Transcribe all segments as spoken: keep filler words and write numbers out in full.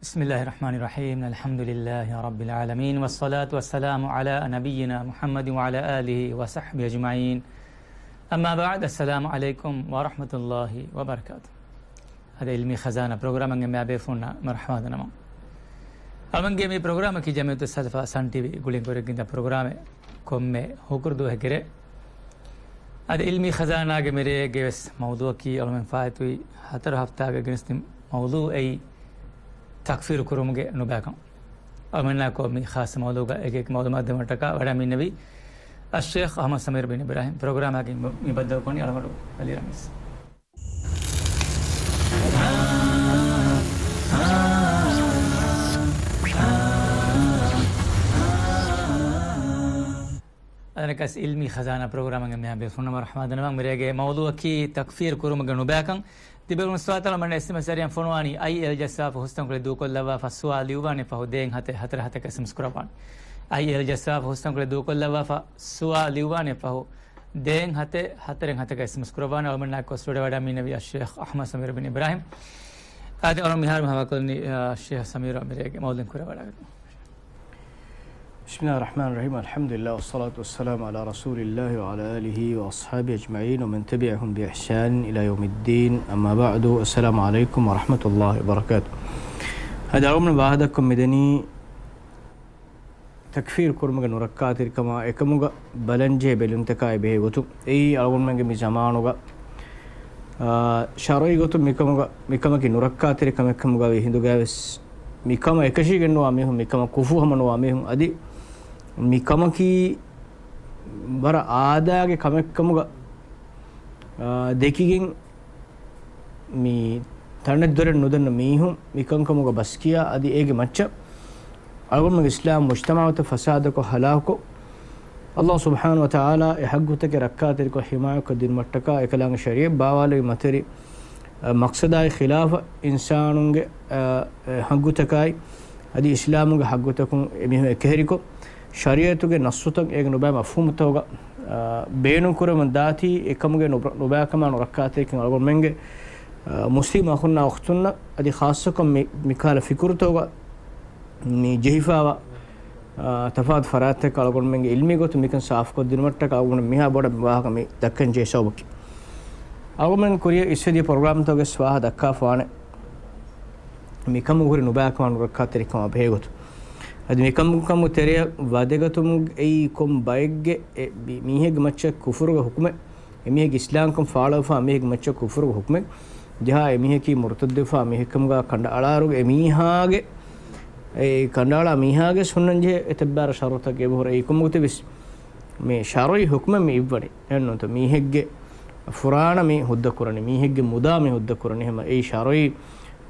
بسم الله الرحمن الرحيم. الحمد لله رب العالمين، والصلاة والسلام على نبينا محمد وعلى آله وصحبه أجمعين. أما بعد، السلام عليكم ورحمة الله وبركاته. އަދި އިލްމީ ޚަޒާނާ ޕްރޮގްރާމަށް އެންމެ ބޭފުޅުންނަށް މަރުޙަބާ ދަންނަވަން. އަޅުގަނޑުގެ މި ޕްރޮގްރާމަކީ ޖަމިއްޔަތުއް ސަލަފާ ސަން ޓީވީ ގުޅިން ކުރެވިގެންދާ ޕްރޮގްރާމެއް. ކޮންމެ ހުކުރު ދުވަހެއްގެ ރޭ އަދި އިލްމީ ޚަޒާނާގެ މިރޭގެ ވެސް މައުޟޫއަކީ އަޅުމެން ފާއިތުވި ހަތަރު ހަފްތާގެ ގެނެސްދިން މައުޟޫ އެއީ ތަކްފީރު ކުރުމުގެ ނުބައިކަން. އަޅުމެންނާ ކޮށް މި ޚާއްޞަ މައުޟޫގަ އެކި އެކި މައުލޫމާތު ދެވުމަށްޓަކާ ވަޑައިގެންނެވީ އައްޝޭޚް އަޙްމަދު ސަމީރު ބިން އިބްރާހިމް. ޕްރޮގްރާމާގެ މި ބައްދަލުކޮށް އަޅުގަނޑު އަލީ ރަމީސް. އަދި އިލްމީ ޚަޒާނާ ޕްރޮގްރާމަށް އެންމެހާ ބޭފުޅުންނަށް މަރުޙަބާ ދަންނަވަން. މިރޭގެ މައުޟޫއަކީ ތަކްފީރު ކުރުމުގެ ނުބައިކަން. ތިބޭފުޅުން ސުވާލުތައް އަޅުގަނޑަށް އެސްއެމްއެސް ޒަރީއާ ފޮނުވާނީ އައިއެލް ޖައްސާފަ ހުސްތަންކޮޅެއް ދޫކޮށްލައްވާފަ ސުވާލު ލިޔުއްވާނެ ފަހު ދޭއް ހަތެއް ހަތަރެއް ހަތަކަށް އެސްއެމްއެސް ކުރައްވާނެ. އައިއެލް ޖައްސާފަ ހުސްތަންކޮޅެއް ދޫކޮށްލައްވާފަ ސުވާލު ލިޔުއްވާނެ ފަހު ދޭއް ހަތެއް ހަތަރެއް ހަތަކަށް އެސްއެމްއެސް ކުރައްވާނެ. އަޅުގަނޑާ އެއްކޮށް ސްޓޫޑިއޯ ވަޑައިގެންނެވީ އައްޝޭޚް އަޙްމަދު ސަމީރު ބިން އިބްރާހިމް. އަދި އަޅުގަނޑު މިހާރު ހަވާލުކޮށްލަނީ، އައްޝޭޚް ސަމީރު މިރޭގެ މައުޟޫ ކުރައްވަޑައިގަތުން. بسم الله الرحمن الرحيم. الحمد لله والصلاة والسلام على رسول الله وعلى آله وأصحابه أجمعين ومن تبعهم بإحسان إلى يوم الدين. أما بعد. السلام عليكم ورحمة الله وبركاته. އަދި އަޅުގަނޑު ވާހަކަދައްކަން މިދަނީ ތަކްފީރު ކުރުމުގެ ނުރައްކާތެރިކަމާ އެކަމުގަ ބަލަންޖެހޭ ބެލުންތަކާއި ބެހޭ ގޮތުން. އެއީ އަޅުގަނޑުމެންގެ މި ޒަމާނުގަ، އާ، ޝަރުޢީ ގޮތުން މިކަމުގަ، މިކަމަކީ ނުރައްކާތެރި ކަމެއް ކަމުގައި ހިނދުގައި ވެސް މިކަމަށް އެކަށީގެންނުވާ މީހުން، މިކަމަށް ކުފޫ ހަމަނުވާ މީހުން، އަދި މިކަމަކީ ވަރަށް އާދައިގެ ކަމެއް ކަމުގަ، އާ، ދެކިގެން މި ތަނެއް ދޮރެއް ނުދަންނަ މީހުން މިކަންކަމުގަ ބަސްކިޔާ އަދި އޭގެ މައްޗަށް އަޅުގަނޑުމެން އިސްލާމް މުޖްތަމަޢުތައް ފަސާދަކޮށް ހަލާކުކޮށް، އައްލާހު ސުބްޙާނަހު ވަތަޢާލާ އެ ޙައްޤުތަކެއް ރައްކާތެރިކޮށް ޙިމާޔަތްކޮށްދިނުމަށްޓަކާ އެކަލާނގެ ޝަރީޢަތް ބާވާލެވި މަތިވެރި، އަ، މަޤްޞަދާއި ޚިލާފަށް އިންސާނުންގެ، އަ، އެ ޙައްޤުތަކާއި އަދި އިސްލާމުގެ ޙައްޤުތަކުން އެމީހުން އެކަހެރިކޮށް، ޝަރީޢަތުގެ ނައްޞުތައް އޭގެ ނުބައި މަފްހޫމުތަކުގަ، އާ، ބޭނުންކުރަމުން ދާތީ، އެކަމުގެ ނުބަ-، ނުބައިކަމާ ނުރައްކާތެރިކަން އަޅުގަނޑުމެންގެ، އާ، މުސްލިމް އަޚުންނާ އުޚްތުންނަށް އަދި ޚާއްޞަކޮށް މި، މިކަހަލަ ފިކުރުތަކުގަ މި ޖެހިފާވާ، އާ، ތަފާތު ފަރާތްތަކަށް އަޅުގަނޑުމެންގެ އިލްމީ ގޮތުން މިކަން ސާފުކޮށްދިނުމަށްޓަކާ އަޅުގަނޑު މިހާ ބޮޑަށް މި ވާހަކަ މި ދައްކަން ޖެހޭ ސަބަބަކީ. އަޅުގަނޑުމެން ކުރިޔަށް އިސްވެދިޔަ ޕްރޮގްރާމްތަކުގަ ވެސް ވާހަކަ ދައްކާފާނެ. މިކަމުގަ ހުރި ނުބައިކަމާ ނުރައްކާތެރިކަމާ ބެހޭގޮތުން. އަދި މިކަމުގެ ތެރެއަށް ވަދެގަތުމުގައި ކޮން ބައެއްގެ އެ ބި-، މީހެއްގެ މައްޗަށް ކުފުރުގެ ޙުކުމެއް، އެމީހެއްގެ އިސްލާމްކަން ފާޅުވެފާ މީހެއްގެ މައްޗަށް ކުފުރުގެ ޙުކުމެއް ޖަހާ، އެމީހަކީ މުރުތައްދުވެފާ މީހެއްކަމުގަ ކަނޑައަޅާއިރު، އެމީހާގެ، އެ ކަނޑައަޅާ މީހާގެ ހުންނަންޖެހޭ އެތައްބާރަ ޝަރުޠުތަކެއް އެބަހުރޭ. އެކަމުގަ ތިބިސް މި ޝަރުޢީ ޙުކުމެއް މި އިއްވަނީ. އެހެންނޫންތޯ؟ މީހެއްގެ ފުރާނަ މި ހުއްދަ ކުރަނީ، މީހެއްގެ މުދާ މި ހުއްދަ ކުރަނީ. ހަމަ އެއީ ޝަރުޢީ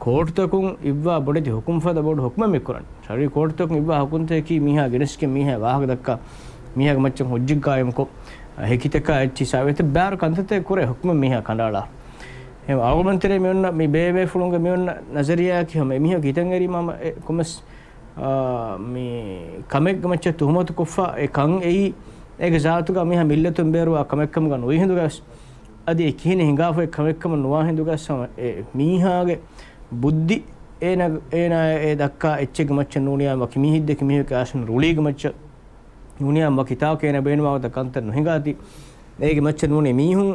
ކޯޓުތަކުން އިއްވާ ބޮޑެތި ޙުކުމް ފަދަ ބޮޑު ޙުކުމެއް މި ކުރަނީ. ޝަރުޢީ ކޯޓުތަކުން އިއްވާ ޙުކުމްތަކަކީ މީހާ ގެނެސްގެން މީހާ ވާހަކަ ދައްކާ، މީހާގެ މައްޗަށް ހުއްޖަތް ޤާއިމުކޮށް، ހެކިތަކާ އެއްޗިހިސާބު އެތައް ބާރު ކަންތައްތައް ކުރޭ ޙުކުމެއް މީހާ ކަނޑައަޅާ. އެހެން އަޅުގަނޑުމެން ތެރޭ މި އޮންނަ މި ބޭބޭފުޅުންގެ މި އޮންނަ ނަޒަރިއްޔާއަކީ ހަމަ އެމީހަކު ހިތަށް އެރީ މާމަ އެ ކޮމެސް އާ، މި ކަމެއްގެ މައްޗަށް ތުހުމަތު ކޮށްފަ އެ ކަން އެއީ، އޭގެ ޒާތުގަ މީހާ މިއްލަތުން ބޭރުވާ ކަމެއްކަމުގަ ނުވި ހިނދުގަވެސް، އަދި އެ ކިހިނެއް ހިނގާފައި ކަމެއްކަމަށް ނުވާ ހިނދުގަވެސް ހަމަ އެ މީހާގެ ބުއްދި އޭނާ، އޭނާ އެ ދައްކާ އެއްޗެއްގެ މައްޗަށް ނޫނިޔާ ވަކި މީހެއްދެކެ މީހެއްގެ އާސަން ރުޅީގެ މައްޗަށް ނޫނިޔާ ވަކި ތާކު އޭނާ ބޭނުމާގޮތަށް ކަންތައް ނުހިނގާތީ. އޭގެ މައްޗަށް ނޫނީ މީހުން،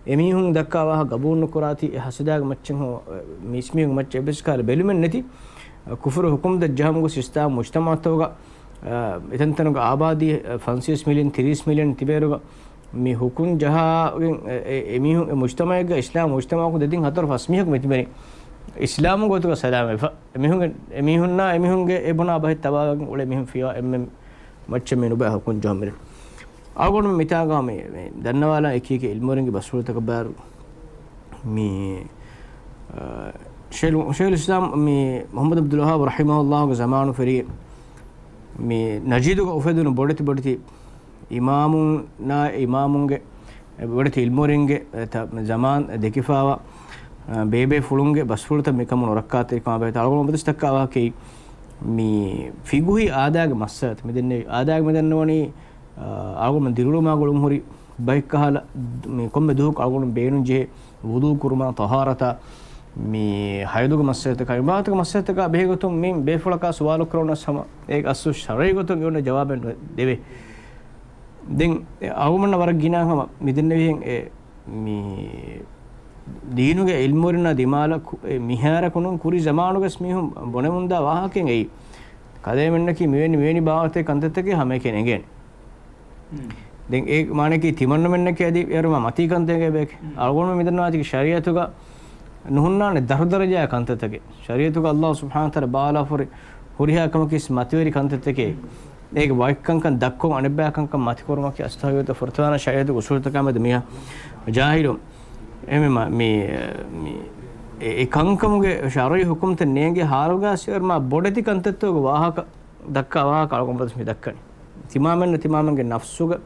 އެމީހުން ދައްކާ ވާހަކަ ގަބޫލު ނުކުރާތީ، އެ ހަސަދާގެ މައްޗަށް ހޯ، މީސްމީހުންގެ މައްޗަށް އެއްވެސް ކަހަލަ ބެލުމެއް ނެތި، ކުފުރު ހުކުމް ދަށް ޖަހަމުގެ ސިސްތާ މުޖްތަމަޢުތަކުގަ، އެތަންތަނުގަ އާބާދީ ފަންސަވީސް މިލިއަން، ތިރީސް މިލިއަން ތިބޭރުގަ މި ހުކުމް ޖަހާގެން އެ، އެ، އެމީހުން އެ މުޖްތަމަޢެއްގަ އިސްލާމް މުޖްތަމަޢަކު ދެތިން ހަތަރު ފަސް މީހަކު މިތިބެނީ އިސްލާމު ގޮތުގަ ސަލާމަތްވެފަ. އެމީހުންގެ، އެމީހުންނާ އެމީހުންގެ އެ ބުނާ ބަހެއް ތަބާވެގެން އުޅޭ މީހުން ފިޔާ އެންމެ މައްޗަށް މި ނުބައި ހުކުމް ޖަހަމެރި. އަޅުގަނޑު މިތާގަ މި، މި ދަންނަވާލާ އެކި އެކި އިލްމުވެރިންގެ ބަސްފުޅުތަކަށް ބާރު. މި، އަ، ޝޭޚު، ޝޭޚުލް އިސްލާމް މި މުޙައްމަދު ޢަބްދުލް ވައްހާބު ރަޙިމަހުﷲގެ ޒަމާނު ފެރި މި ނަޖީދުގަ އުފެދުނު ބޮޑެތި ބޮޑެތި އިމާމުންނާ، އިމާމުންގެ ބޮޑެތި އިލްމުވެރިންގެ، އެ، ތަ-، ޒަމާން ދެކިފާވާ، އަ، ބޭބޭފުޅުންގެ ބަސްފުޅުތައް މިކަމުން ރައްކާތެރިކަމާ ބެހޭ. އަޅުގަނޑު މަދުސް ދައްކާ ވާހަކައީ މި ފިޤުހީ އާދައިގެ މައްސަލަތައް މި ދެންނެވި. އާދައިގެ މި ދަންނަވަނީ، އަ، އަޅުގަނޑު ދިރިއުޅުމާ ގުޅުން ހުރި ބައެއްކަހަލަ މި ކޮންމެ ދުވަހަކު އަޅުގަނޑު ބޭނުން ޖެހޭ ވުޟޫ ކުރުމާ، ޠަހާރަތާ، މި ހައިދުގެ މައްސަލަތަކާ، އިބާދަތުގެ މައްސަލަތަކާ ބެހޭ ގޮތުން މި ބޭފުޅަކާ ސުވާލު ކުރަން ހަމަ އޭ އަސްލު ޝަރުޢީ ގޮތުން އެ އޮންނަ ޖަވާބެއް ނު ދެވޭ. ދެން އެ އަޅުގަނޑަށް ވަރަށް ގިނަ ހަމަ މި ދެންނެވިހެން އެ މި ދީނުގެ އިލްމުވެރިންނާ ދިމާލަށް ކު-، އެ މިހާރަކު ނޫން ކުރީ ޒަމާނުގަސް މީހުން ބުނެމުންދާ ވާހަކައެއް އެއީ. ކަލޭމެންނަކީ މިވެނި މިވެނި ބާވަތެއް ކަންތައްތަކެއް ހަމައެކަނި އެނގޭނެ. ދެން އެ މާނައަކީ ތިމަންނަމެންނަކީ އަދި އޭރު މަ މަތީ ކަންތައް އެބޭކެ. އަޅުގަނޑު މިދަންނަވާތީ ޝަރީއަތުގަ ނުހުންނާނެ ދަރުދަރަޖައާ ކަންތައްތަކެއް. ޝަރީއަތުގަ އައްލާހު ސުބްޙާނަހު ވަތަޢާލާ ބާލާފަ ހުރި ހުރިހާ ކަމަކީ މަތިވެރި ކަންތައްތަކެއް. އޭގެ ވަކި ކަންކަން ދައްކަން އަނެއްބައި ކަންކަން މަތިކުރުމަކީ އަސްތަޣްފިރުﷲ ފުރަތަމަ ޝަރީއަތުގެ އުސޫލުތަކާ މެދު މީހާ ޖާހިލު. އެހެންވީމަ މި، މި، އެ، އެ ކަންކަމުގެ ޝަރުޢީ ހުކުމްތައް ނޭނގޭ ހާލުގަ ސިއްރު މާ ބޮޑެތި ކަންތައްތަކުގެ ވާހަކަ ދައްކާ ވާހަކަ އަޅުގަނޑު މި ދައްކަނީ. ތިމާމެންނަށް ތިމާމެންގެ ނަފްސުގަ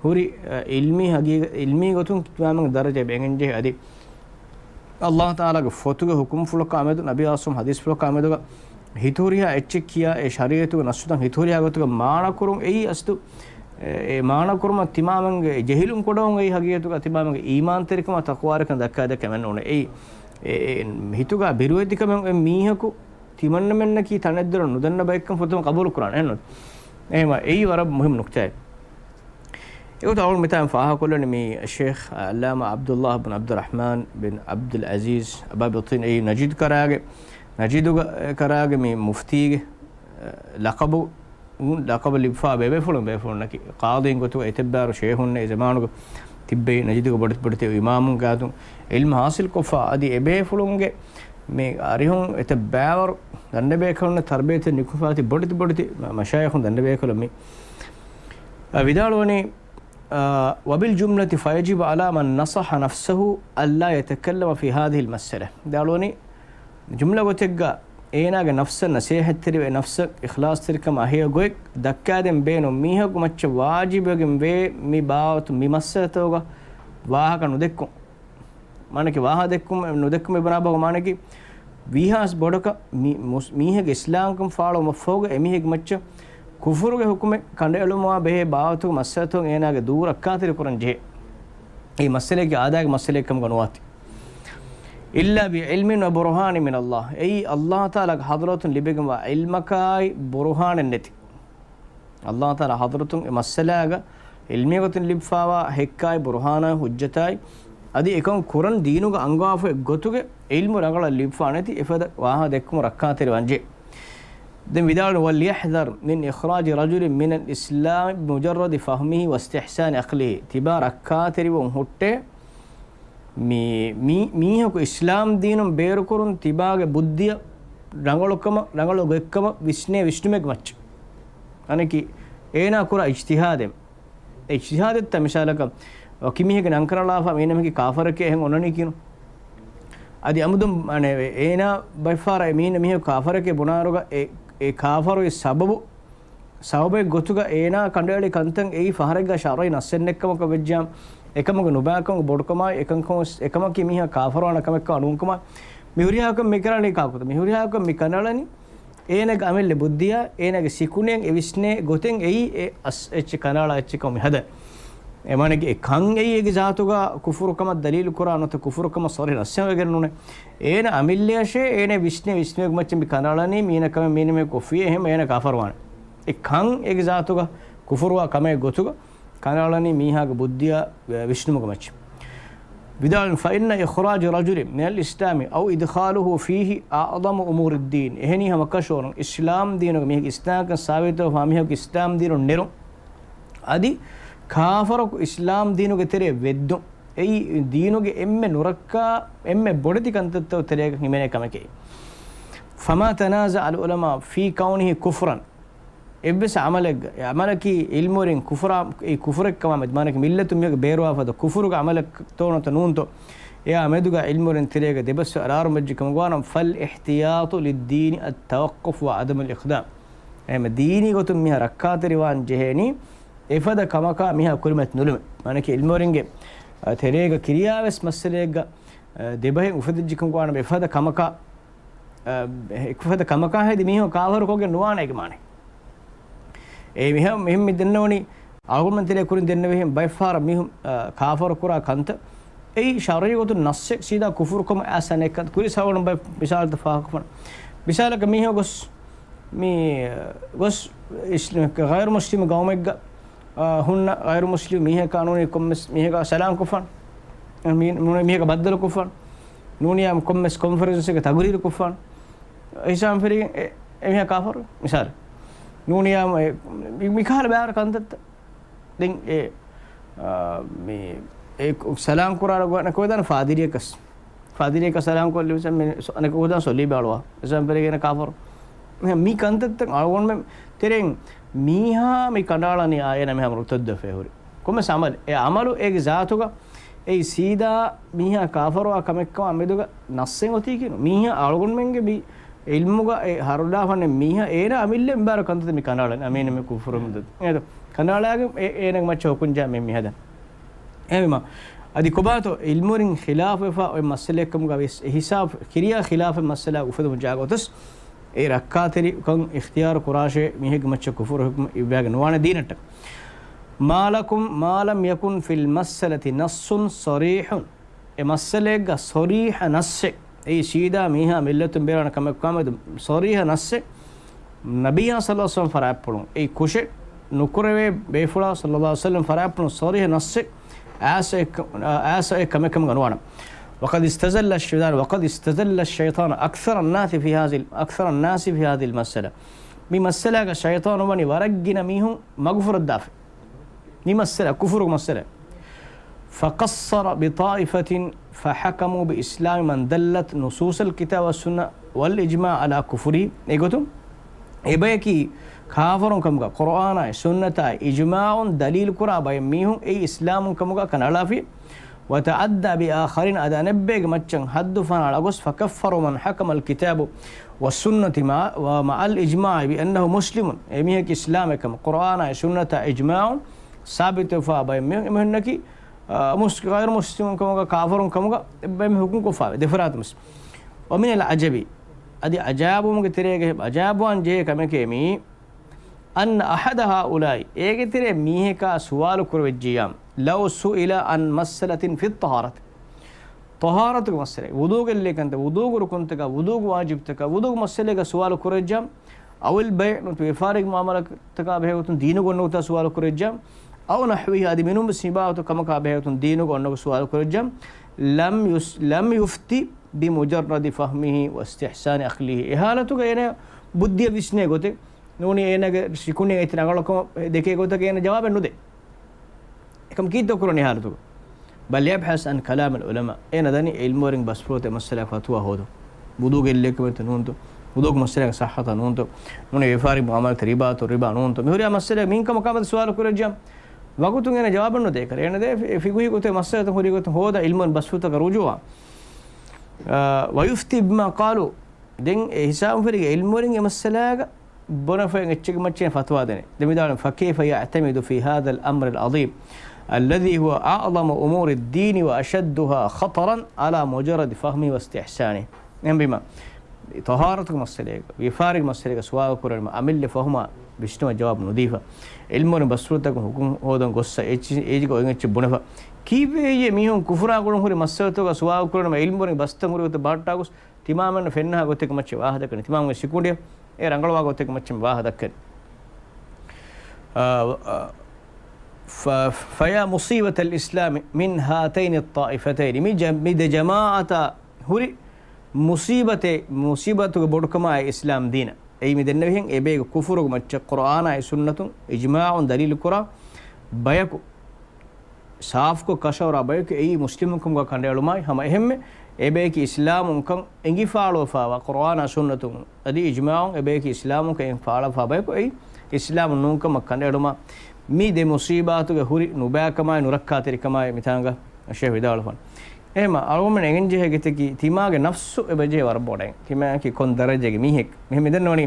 ހުރި، އެ، އިލްމީ ހަގީގަ-، އިލްމީ ގޮތުން ތިމާމެންގެ ދަރަޖަ އެނގެންޖެހޭ އަދި އައްލާހު ތަޢާލާގެ ފޮތުގެ ހުކުމްފުޅަކާ މެދު، ނަބީ އާސުމް ޙަދީޘްފުޅަކާ މެދުގަ ހިތުހުރިހާ އެއްޗެއް ކިޔާ، އެ ޝަރީއަތުގެ ނައްސުތައް ހިތުހުރިހާ ގޮތުގަ މާނަކުރުން އެއީ އަސްލު، އެ، އެ މާނަކުރުމަށް ތިމާމެންގެ ޖެހިލުން ކުޑަވުން އެއީ ހަގީގަތުގަ ތިމާމެންގެ އީމާންތެރިކަމާ ތަޤްވާތެރިކަމާ ދައްކާދެއްކަމެއް ނޫނޭ. އެއީ، އެ، އެ، ހިތުގަ ބިރުވެތިކަމެއް އެ މީހަކު ތިމަންނަމެންނަކީ ތަނެއްދުރަށް ނުދަންނަ ބައެއްކަން ފުރަތަމަ ޤަބޫލު ކުރާނެ. އެހެންނު؟ އެހެންވީމަ އެއީ ވަރަށް މުހިއްމު ނުކްތާއެއް. އެގޮތަށް އަޅުގަނޑު މިތާން ފާހަގަކޮށްލަނީ މި ޝޭޚް އައްލާމާ ޢަބްދުﷲ ބިން ޢަބްދުއްރަޙްމާން ބިން ޢަބްދުލް ޢަޒީޒް އަބާ ބިޠީން އެއީ ނަޖީދު ކަރާގެ، ނަޖީދުގަ، ކަރާގެ މި މުފްތީގެ، އަ، ލަޤަބު، ލަޤަބު ލިބިފާ ބޭބޭފުޅުން ބޭފުޅުންނަކީ ޤާޟީން ގޮތުގަ އެތައްބާރު ޝޭޚުންނެއް އެ ޒަމާނުގަ ތިއްބެވި ނަޖީދުގެ ބޮޑެތި ބޮޑެތި އިމާމުން ގާތުން ޢިލްމު ޙާޞިލް ކޮށްފާ އަދި އެބޭފުޅުންގެ މި އަރިހުން އެތައް ބައިވަރު ދަންނަބޭކަލުންނަށް ތަރްބިޔަތެއް ނިކުމެފާތި ބޮޑެތި ބޮޑެތި މަ-، މަޝާއިޚުން ދަންނަބޭކަލުން މި، އަ، ވިދާޅުވަނީ، އަ، وبالجملة فيجب على من نصح نفسه ألا يتكلم في هذه المسألة. ވިދާޅުވަނީ، ޖުމްލަ ގޮތެއްގަ އޭނާގެ ނަފްސަށް ނަސޭހަތްތެރިވެ، ނަފްސަށް އިޚްލާޞްތެރިކަމާ ހެޔޮ ގޮތް ދައްކާދޭން ބޭނުން މީހަކު މައްޗަށް ވާޖިބުވެގެން ވޭ މި ބާވަތު މި މައްސަލަތަކުގަ ވާހަކަ ނުދެއްކުން. މާނަކީ ވާހަ ދެއްކުން، ނުދެއްކުމެއް ބުނާ ބަހު މާނަކީ ވީހާސް ބޮޑަކަށް މި-، މުސް-، މީހެއްގެ އިސްލާމްކަން ފާޅުވުމަށްފަހުގަ އެމީހެއްގެ މައްޗަށް ކުފުރުގެ ހުކުމެއް ކަނޑައެޅުމާ ބެހޭ ބާވަތުގެ މައްސަލަތަކުން އޭނާގެ ދޫ ރައްކާތެރި ކުރަން ޖެހޭ. އެއީ މައްސަލައެއްގެ އާދައިގެ މައްސަލައެއް ކަމުގަ ނުވާތީ. إلا بعلم وبرهان من الله. އެއީ އައްލާހު ތަޢާލާގެ ޙަޟްރަތުން ލިބިގެންވާ ޢިލްމަކާއި ބުރުހާނެއް ނެތި. އައްލާހު ތަޢާލާ ޙަޟްރަތުން އެ މައްސަލާގަ ޢިލްމީ ގޮތުން ލިބިފާވާ ހެއްކާއި ބުރުހާނާއި ޙުއްޖަތާއި އަދި އެކަން ކުރަން ދީނުގަ އަންގަވާފައި ގޮތުގެ ޢިލްމު ރަނގަޅަށް ލިބިފާ ނެތި އެފަދަ ވާހަ ދެއްކުމު ރައްކާތެރިވާން ޖެހޭ. ދެން ވިދާޅު، وليحذر من إخراج رجل من الإسلام بمجرد فهمه واستحسان عقله. ތިބާ ރައްކާތެރިވުން ހުއްޓޭ، މި-، މީ-، މީހަކު އިސްލާމް ދީނުން ބޭރުކުރުން ތިބާގެ ބުއްދިއަށް ރަނގަޅުކަމަށް، ރަނގަޅު ގޮތްކަމަށް ވިސްނޭ ވިސްނުމެއްގެ މައްޗަށް. އަނެކީ އޭނާ ކުރާ އިޖްތިހާދެއް. އެ އިޖްތިހާދެއްތަ މިސާލަކަށް ވަކި މީހެއްގެ ނަން ކަނޑައަޅާފަ މީނަމެކި ކާފަރެކޭ އެހެން އޮންނަނީ ކިޔުނު. އަދި އަމުދުން އަނެ އޭނާ ބައެއްފަހަރަށް އެ މީނަ މީހަކު ކާފަރެކޭ ބުނާރުގަ އެ، އެ ކާފަރުވި ސަބަބު ސަބަބެއް ގޮތުގަ އޭނާ ކަނޑައެޅި ކަންތައް އެއީ ފަހަރެއްގަ ޝަރުޢީ ނައްސެއް ނެތްކަމަކަށް ވެއްޖާ، އެކަމުގެ ނުބައިކަމުގެ ބޮޑުކަމާއި، އެކަންކަމަށް، އެކަމަކީ މީހާ ކާފަރުވާނެ ކަމެއްކަމަށް ނޫންކަމާއި، މި ހުރިހާ ކަން މި ކަނޑައަޅީ ކާކުތަ؟ މި ހުރިހާ ކަން މި ކަނޑައަޅަނީ އޭނާގެ އަމިއްލަ ބުއްދިއާ، އޭނާގެ ސިކުނޑިއަށް އެ ވިސްނޭ ގޮތެއް އެއީ އެ އަސް އެއްޗެއް ކަނޑައަޅާ އެއްޗެއް ކަމަށް މި ހަދަ. އެ މާނައަކީ އެ ކަން އެއީ އޭގެ ޒާތުގަ ކުފުރުކަމަށް ދަލީލު ކުރާ ނުވަތަ ކުފުރުކަމަށް ޞަރީޙަ ނައްސެއް ވެގެން ނޫނޭ. އޭނާ އަމިއްލަޔަށޭ އޭނަ ވިސްނޭ ވިސްނުމެއްގެ މައްޗަށް މި ކަނޑައަޅަނީ މީނަ ކަމެއް މީނަމެ ކޮށްފިޔޭ އެހެން އޭނަ ކާފަރުވާނެ. އެ ކަން އޭގެ ޒާތުގަ ކުފުރުވާ ކަމެއް ގޮތުގަ ކަނޑައަޅަނީ މީހާގެ ބުއްދިއާ ވިސްނުމުގެ މައްޗަށް. ވިދާޅުވި، فإن إخراج رجل من الإسلام أو إدخاله فيه أعظم أمور الدين. އެހެނީ ހަމަކަށަވަރުން އިސްލާމް ދީނުގަ މީހެއްގެ އިސްލާމްކަން ސާބިތުވެފަ މީހަކު އިސްލާމް ދީނުން ނެރުން. އަދި ކާފަރަކު އިސްލާމް ދީނުގެ ތެރޭ ވެއްދުން. އެއީ ދީނުގެ އެންމެ ނުރައްކާ، އެންމެ ބޮޑެތި ކަންތައްތައް ތެރޭގަ ހިމެނޭ ކަމެކޭ. فما تنازع العلماء في كونه كفرا. އެއްވެސް ޢަމަލެއްގަ، އެ ޢަމަލަކީ ޢިލްމުވެރިން ކުފުރާ، އެ ކުފުރެއްކަމާ މެދު، މާނައަކީ މިއްލަތުން މީހަކު ބޭރުވާފަދަ ކުފުރުގެ ޢަމަލެއްތޯ ނުވަތަ ނޫންތޯ، އެއާ މެދުގަ ޢިލްމުވެރިން ތެރޭގަ ދެބަސްވެ އަރާރުމައްޖެ ކަމަށް ވާނަމަ، فالاحتياط للدين التوقف وعدم الإقدام. އެހެން ދީނީ ގޮތުން މީހާ ރައްކާތެރިވާން ޖެހޭނީ، އެފަދަ ކަމަކާ މީހާ ކުރިމަތި ނުލުމެ. މާނައަކީ ޢިލްމުވެރިންގެ، އަ، ތެރޭގަ ކިރިޔާވެސް މައްސަލައެއްގަ، އަ، ދެބަހެއް އުފެދިއްޖެ ކަމަށް ވާނަމަ، އެފަދަ ކަމަކާ އެކުފަދަ ކަމަކާ ހެދި މީހުން ކާފަރު ކޮށްގެން ނުވާނެ އޭގެ މާނަ. އެ މިހެން، މިހެން މި ދެންނެވުނީ އަޅުގަނޑުމެން ތެރޭ ކުރިން ދެންނެވިހެން ބައެއްފަހަރަށް މީހުން، އަ، ކާފަރު ކުރާ ކަންތައް. އެއީ ޝަރުޢީ ގޮތުން ނައްސެއް ސީދާ ކުފުރުކަމަށް އައިސް އަނެއްކަން ކުރި ސަބަބުން ބައެއް މިސާލުތައް ފާހަގަކޮށްފަން. މިސާލަކަށް މީހަކު ގޮސް މި ގޮސް އިސް-، ޣައިރު މުސްލިމް ގައުމެއްގަ، އާ، ހުންނަ ޣައިރު މުސްލިމް މީހަކާ ނޫނީ ކޮންމެސް މީހަކާ ސަލާމް ކޮށްފަން. މީ-، ނޫނީ މީހަކާ ބައްދަލު ކޮށްފަން. ނޫނީ ކޮންމެސް ކޮންފަރެންސެއްގަ ތަގުރީރު ކޮށްފަން. އިސްލާމް ފިރިގެން އެ-، އެމީހާ ކާފަރު މިސާލެއް. ނޫނީ އެ-، މި-، މިކަހަލަ ބައިވަރު ކަންތައްތައް. ދެން އެ، އާ، މި، އެ ސަލާމް ކުރާ ގޮ-، ނަކުވެދާނެ ފާދިރިޔަކަސް. ފާދިރިޔަކަސް ސަލާމް ކޮށްލި މިސާ-، މި ސު-، ނަކުވެދާނެ ސޮލީބަ އަޅުވާ. އިސްލާމް ފިރިގެން ކާފަރު. މި ކަންތައްތައް އަޅުގަނޑުމެން ތެރެއިން މީހާ މި ކަނޑައަޅަނީ އާ އޭނަ މިހާ މުރުތައްދަވެފަ ހުރި. ކޮންމެސް އަމަލު. އެ އަމަލު އޭގެ ޒާތުގަ އެއީ ސީދާ މީހާ ކާފަރުވާ ކަމެއްކަމާ މެދުގަ ނައްސެއް އޮތީކީ ނޫން. މީހާ އަޅުގަނޑުމެންގެ މި އިލްމުގަ އެ ހަރުލާފަންނެ މީހާ އޭނާ އަމިއްލަ އެނބާރު ކަންތައްތައް މި ކަނޑައަޅަން އަމީނަ މި ކުފުރު މި ދު-، އޭ ދު-، ކަނޑައަޅާގެން އެ-، އޭނަގެ މައްޗަށް ހުކުން ޖާ މި މިހަދަން. އެހެންވީމަ، އަދި ކޮބާތޯ އިލްމުވެރިން ޚިލާފުވެފަ އޮތް މައްސަލައެއްކަމުގަ ވެސް އެ ހިސާބު ކިރިޔާ ޚިލާފެއް މައްސަލާ އުފެދުމު ޖާގަ ގޮތަސް އެ ރައްކާތެރިކަން އިޚްތިޔާރު ކުރާށޭ މީހެއްގެ މައްޗަށް ކުފުރު ހުކުމް އިއްވާގެ ނުވާނެ ދީނަށްޓަކަ. ما لكم، ما لم يكن في المسألة نص صريح. އެ މައްސަލައެއްގަ ޞަރީޙަ ނައްސެއް، އެއީ ސީދާ މީހާ މިއްލަތުން ބޭރުވާނެ ކަމެއް ކާމެދު ޞަރީޙަ ނައްސެއް، ނަބިއްޔާ ޞައްލަﷲު ޢަލައިހި ވަސައްލަމަ ފަރާތްޕުޅުން އެއީ ކުށެއް ނުކުރެވޭ ބޭފުޅާ ޞައްލަﷲު ޢަލައިހި ވަސައްލަމަ ފަރާތްޕުޅުން ޞަރީޙަ ނައްސެއް އައިސް އެއް-، އައިސް އެއް ކަމެއް ކަމަށް ނުވާނެ. وقد استزل الشيطان، وقد استزل الشيطان أكثر الناس في هذه، أكثر الناس في هذه المسألة. މި މައްސަލާގަ ޝައިޠާނު ވަނީ ވަރަށް ގިނަ މީހުން މަގުފުރައްދާފަ. މި މައްސަލަ، ކުފުރު މައްސަލަ. فقصر بطائفة فحكموا بإسلام من دلت نصوص الكتاب والسنة والإجماع على كفره. އެގޮތުން އެބަޔަކީ ކާފަރުން ކަމުގަ ޤުރްއާނާއި ސުންނަތާއި އިޖްމާޢުން ދަލީލު ކުރާ ބައެއް މީހުން އެއީ އިސްލާމުން ކަމުގަ ކަނޑައަޅާފި. وتعدى بآخرين، އަދި އަނެއްބައެއްގެ މައްޗަށް ޙައްދު ފަހަނަ އަޅާ ގޮސް، فكفروا من حكم الكتاب والسنة مع، ومع الإجماع بأنه مسلم، އެމީހަކީ އިސްލާމެއް ކަމަށް، ޤުރްއާނާއި ސުންނަތާ އިޖްމާޢުން ސާބިތުވެފާ ބައެއް މީހުން އެމީހުންނަކީ، އާ، މުސް-، ޣައިރު މުސްލިމުން ކަމުގަ، ކާފަރުން ކަމުގަ އެބައިމީހުން ހުކުމް ކޮށްފާވޭ ދެފަރާތުން ވެސް. ومن العجب، އަދި އަޖައިބުވުމުގެ ތެރޭގަ އަޖައިބުވާން ޖެހޭ ކަމެކޭ މީ، أن أحد هؤلاء، އޭގެ ތެރޭ މީހަކާ ސުވާލު ކުރެވިއްޖިއްޔާ، لو سئل عن مسألة في الطهارة، ޠަހާރަތުގެ މައްސަލައެއް، ވުޟޫގެ އެއްލެއް ކަންތައް، ވުޟޫގެ ރުކުންތަކާ، ވުޟޫގެ ވާޖިބުތަކާ، ވުޟޫގެ މައްސަލައެއްގަ ސުވާލު ކުރެވިއްޖާ، أو البيع، ނުވަތަ ވިޔަފާރި މުޢާމަލާތަކާ ބެހޭގޮތުން ދީނުގެ އޮންނަ ގޮތަށް ސުވާލު ކުރެވިއްޖާ، أو نحوه، އަދި މިނޫންވެސް މިބާވަތު ކަމަކާ ބެހޭގޮތުން ދީނުގެ އޮންނަ ގޮތަށް ސުވާލު ކުރެވިއްޖާ، لم يس-، لم يفت بمجرد فهمه واستحسان عقله. އެ ޙާލަތުގަ އޭނަ ބުއްދިއަށް ވިސްނޭ ގޮތެއް، ނޫނީ އޭނާގެ ސިކުނޑިއަށް އެތި ރަނގަޅުކަމަށް ދެކޭ ގޮތަކަށް އޭނަ ޖަވާބެއް ނުދޭ. އެކަމަކީ ދޮކުރުނީ ޙާލަތުގަ. بل يبحث عن كلام العلماء. އޭނަ ދަނީ އިލްމުވެރިން ބަސްފުޅުތައް މައްސަލައަށް ފަތުވާ ހޯދުން. ވުޟޫގެ އެއްލެއް ކަމެއްތަ ނޫންތޯ؟ ވުޟޫގެ މައްސަލައަކަށް ޞައްޙަތަ ނޫންތޯ؟ ނޫނީ ވިޔަފާރި މުޢާމަލާތަށް ރިބާތޯ؟ ރިބާ ނޫންތޯ؟ މިހުރިހާ މައްސަލައަކަށް މިން ކަމަކާ މެދު ސުވާލު ކުރެއްޖާ، ވަގުތުން އޭނަ ޖަވާބެއް ނުދޭ. އޭނަ ދޭ ފި-، ފިޤުހީ ގޮތެއް މައްސަލަތައް ހުރި ގޮތުން ހޯދާ އިލްމުވެރިން ބަސްފުޅުތަކަށް ރުޖޫޢަ. އާ، ويفتي بما قالوا. ދެން އެ ހިސާބުން ފެށިގެން އިލްމުވެރިން އެ މައްސަލާގަ ބުނެފައި އެއްޗެއްގެ މައްޗަށް ފަތުވާ ދޭނެ. ދެން ވިދާޅުވި، فكيف يعتمد في هذا الأمر العظيم الذي هو أعظم أمور الدين وأشدها خطرا على مجرد فهمه واستحسانه؟ އެހެންވީމަ، ޠަހާރަތުގެ މައްސަލައެއް، ވިޔަފާރިގެ މައްސަލައެއްގަ ސުވާލު ކުރަން އަމިއްލަ ފަހުމާ ވިސްނުމަށް ޖަވާބު ނުދީފަ، އިލްމުވެރިން ބަސްފުޅުތަކުން ހުކުމް ހޯދަން ގޮއްސަ އެއްޗި-، އޭޖިގަ އޮތް އެއްޗެއް ބުނެފަ. ކީއްވެ އެއީ މީހުން ކުފުރާ ގުޅުން ހުރި މައްސަލަތަކުގަ ސުވާލު ކުރަން އިލްމުވެރިން ބަސްތައް ހުރި ގޮތަށް ބަހައްޓާ ގޮސް ތިމާމެންނަށް ފެންނަހާ ގޮތެއްގެ މައްޗަށް ވާހަކަ ދައްކަނީ. ތިމާމެންގެ ސިކުނޑިއަށް އެ ރަނގަޅުވާ ގޮތެއްގެ މައްޗަށް ވާހަކަ ދައްކަނީ. އާ، އާ، ف-، فيا مصيبة الإسلام من هاتين الطائفتين. މި ޖަ-، މި ދެ ޖަމާޢަތާ ހުރި މުޞީބަތެއް، މުޞީބަތުގެ ބޮޑުކަމާއި އިސްލާމް ދީނަށް. އެއީ މި ދެންނެވިހެން އެބޭގެ ކުފުރުގެ މައްޗަށް ޤުރްއާނާއި ސުންނަތުން އިޖްމާޢުން ދަލީލު ކުރާ ބަޔަކު، ސާފުކޮށް ކަށަވަރާ ބަޔަކު އެއީ މުސްލިމުން ކަމުގަ ކަނޑައެޅުމާއި ހަމަ އެހެންމެ އެބަޔަކީ އިސްލާމުންކަން އެނގިފާޅުވެފާވާ ޤުރްއާނާ ސުންނަތުން އަދި އިޖްމާޢުން އެބަޔަކީ އިސްލާމުންކަން އެނގިފާޅުވެފާ ބަޔަކު އެއީ އިސްލާމުން ނޫންކަމަށް ކަނޑައެޅުމާ މި ދެ މުޞީބާތުގެ ހުރި ނުބައިކަމާއި ނުރައްކާތެރިކަމާއި މިތާނގަ ޝޭޚް ވިދާޅުވަން. އެހެމަ އަޅުގަނޑުމެން އެނގެންޖެހޭ ގޮތަކީ ތިމާގެ ނަފްސު އެބަޖެހޭ ވަރަށް ބޮޑަށް. ތިމާއަކީ ކޮން ދަރަޖައެއްގެ މީހެއް. މިހެން މިދެންނެވަނީ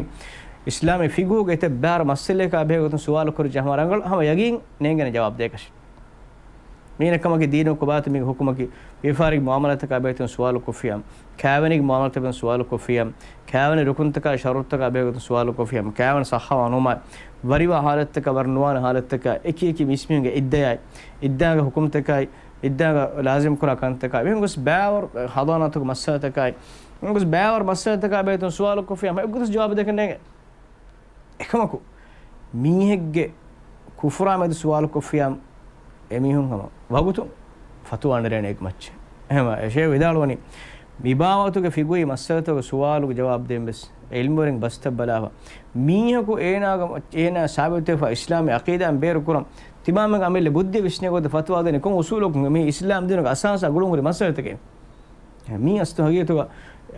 އިސްލާމީ ފިޤުހުގެ އެތައް ބާރު މައްސަލައަކާ ބެހޭގޮތުން ސުވާލު ކުރި ޖަހަމަ ރަނގަޅު ހަމަ ޔަގީން ނޭނގޭނެ ޖަވާބު ދޭކަށި. މީނަ ކަމަކީ ދީނު ކޮބާތަ މީގެ ހުކުމަކީ؟ ވިޔަފާރިގެ މުޢާމަލާތަކާ ބެހޭތުން ސުވާލު ކޮށްފިޔާ، ކާވެނިގެ މުޢާމަލާތަކާ ބެހޭތުން ސުވާލު ކޮށްފިޔާ، ކާވެނި ރުކުންތަކާ ޝަރުޠުތަކާ ބެހޭގޮތުން ސުވާލު ކޮށްފިޔާ، ކާވެނި ޞައްޙަވާ ނުވާ، ވަރިވާ ޙާލަތްތަކާ ވަރަށް ނުވާނެ ޙާލަތްތަކާ، އެކި އެކި މީސްމީހުންގެ އިއްދާއާއި، އިއްދާގެ ޙުކުމްތަކާއި، އިއްދާގަ ލާޒިމް ކުރާ ކަންތަކާ، މިހެން ގޮސް ބައިވަރު ޙަޟާނާތުގެ މައްސަލަތަކާއި، މިހެން ގޮސް ބައިވަރު މައްސަލަތަކާ ބެހޭ ސުވާލު ކޮށްފި ހަމަ އެއްގޮތަށް ޖަވާބު ދެކެން ނޭނގެ. އެކަމަކު، މީހެއްގެ ކުފުރާ މެދު ސުވާލު ކޮށްފިޔާ އެމީހުން ހަމަ ވަގުތު ފަތުވާ ނެރޭނެ އެކު މައްޗެއް. އެހެމަ އެ ޝޭޚް ވިދާޅުވަނީ، މި ބާވަތުގެ ފިގުހީ މައްސަލަތަކުގެ ސުވާލުގެ ޖަވާބު ދޭން ވެސް އެ ޢިލްމުވެރިން ބަސްތައް ބަލާފަ. މީހަކު އޭނާގެ، އޭނާ ސާބިތުވެފަ އިސްލާމީ ޢަޤީދާއިން ބޭރު ކުރަން، ތިމާމެން އަމިއްލަ ބުއްދި ވިސްނޭ ގޮތަށް ފަތުވާ ދެނީ ކޮން އުޞޫލަކުން؟ މީ އިސްލާމް ދީނުގެ އަސާސާ ގުޅުން ހުރި މައްސަލަތަކެއް. މީ އަސްލު ހަގީގަތުގަ،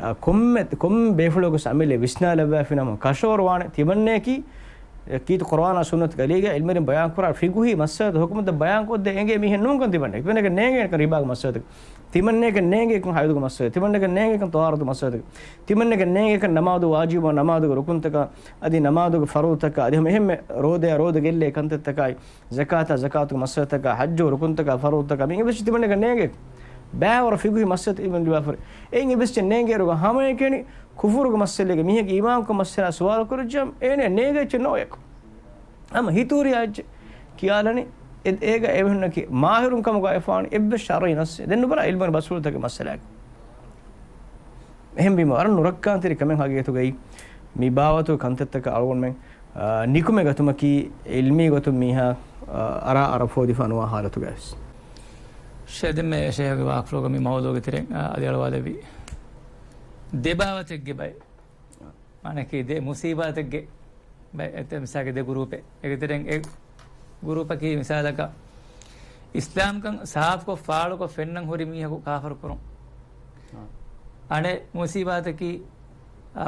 އާ، ކޮންމެ، ކޮންމެ ބޭފުޅަކުވެސް އަމިއްލަ ވިސްނާލައްވާފިނަމަ ކަށަވަރުވާނެ ތިމަންނަޔަކީ، އެ، ކީރިތި ޤުރުއާނާ ސުންނަތުގެ އަލީގަ ޢިލްމުވެރިން ބަޔާންކުރާ ފިގުހީ މައްސަލަތައް ޙުކުމްތައް ބަޔާންކޮށްދޭ އެނގޭ މީހެއް ނޫންކަން ތިމަންނަޔަކީ. ތިމަންނަޔަކަށް ނޭނގޭ ކަން ރިބާގެ މައްސަލަތަކެއް. ތިމަންނަޔަކަށް ނޭނގޭ ކަން ޠަހާރަތު މައްސަލަތަކެއް. ތިމަންނަޔަކަށް ނޭނގޭ ކަން ޠަހާރަތު މައްސަލަތަކެއް. ތިމަންނަޔަކަށް ނޭނގޭ ކަން ނަމާދު ވާޖިބު ނަމާދުގެ ރުކުންތަކާ، އަދި ނަމާދުގެ ފަރުޟުތަކާ، އަދި ހަމަ އެހެންމެ ރޯދަޔާ ރޯދަ ގެއްލޭ ކަންތައްތަކާއި، ޒަކާތާ ޒަކާތުގެ މައްސަލަތަކާ، ޙައްޖު ރުކުންތަކާ ފަރުޟުތަކާ، މި އެއްވެސް ތިމަންނަޔަކަށް ނޭނގޭ. ބައިވަރު ފިގުހީ މައްސަލަތައް އިލްމު ލިބާފަރި. އެއިން އެއްވެސް ނޭނގޭއިރުގަ ހަމައެކަނި ކުފުރުގެ މައްސަލައިގެ މީހެއްގެ އީމާންކަން މައްސަލަ ސުވާލު ކުރައްޖާ އޭނަ ނޭނގޭ އެއްޗެއް ނޯ އެކު. ހަމަ ހިތުރިޔާ އެއްޗެއް ކިޔާލަނީ އެ-، އޭގަ އެމީހުންނަކީ މާހިރުން ކަމުގަ އެފާން އެއްވެސް ޝަރުޢީ ނައްސެއް ދެން ނުބަލާ އިލްމުވެރި ބަސްފުޅުތަކެއް މައްސަލައެއް. އެހެންވީމަ ވަރަށް ނުރައްކާންތެރި ކަމެއް ހަގީގަތުގައި މި ބާވަތު ކަންތައްތަކަށް އަޅުގަނޑުމެން، އާ، ނިކުމެ ގަތުމަކީ އިލްމީ ގޮތުން މީހާ، އާ، އަރާ އަރަ ފޯދިފާ ނުވާ ހާލަތުގައިވެސް. ޝޭ ދެންމެ ޝޭހުގެ ވާހަކަފުޅުގަ މި މައުޟޫޢުގެ ތެރެއިން، އާ، އަދި އަޅުވާލެއްވީ ދެ ބާވަތެއްގެ ބައެއް. މާނައަކީ ދެ މުސީބާތެއްގެ ބައެއް، އެ، މިސާލަކަށް ދެ ގުރޫޕެއް. އޭގެ ތެރެއިން އެ ގުރޫޕަކީ މިސާލަކަށް އިސްލާމްކަން ސާފުކޮށް ފާޅުކޮށް ފެންނަން ހުރި މީހަކު ކާފަރު ކުރުން. އާ. އަނެއް މުސީބާތަކީ، އާ،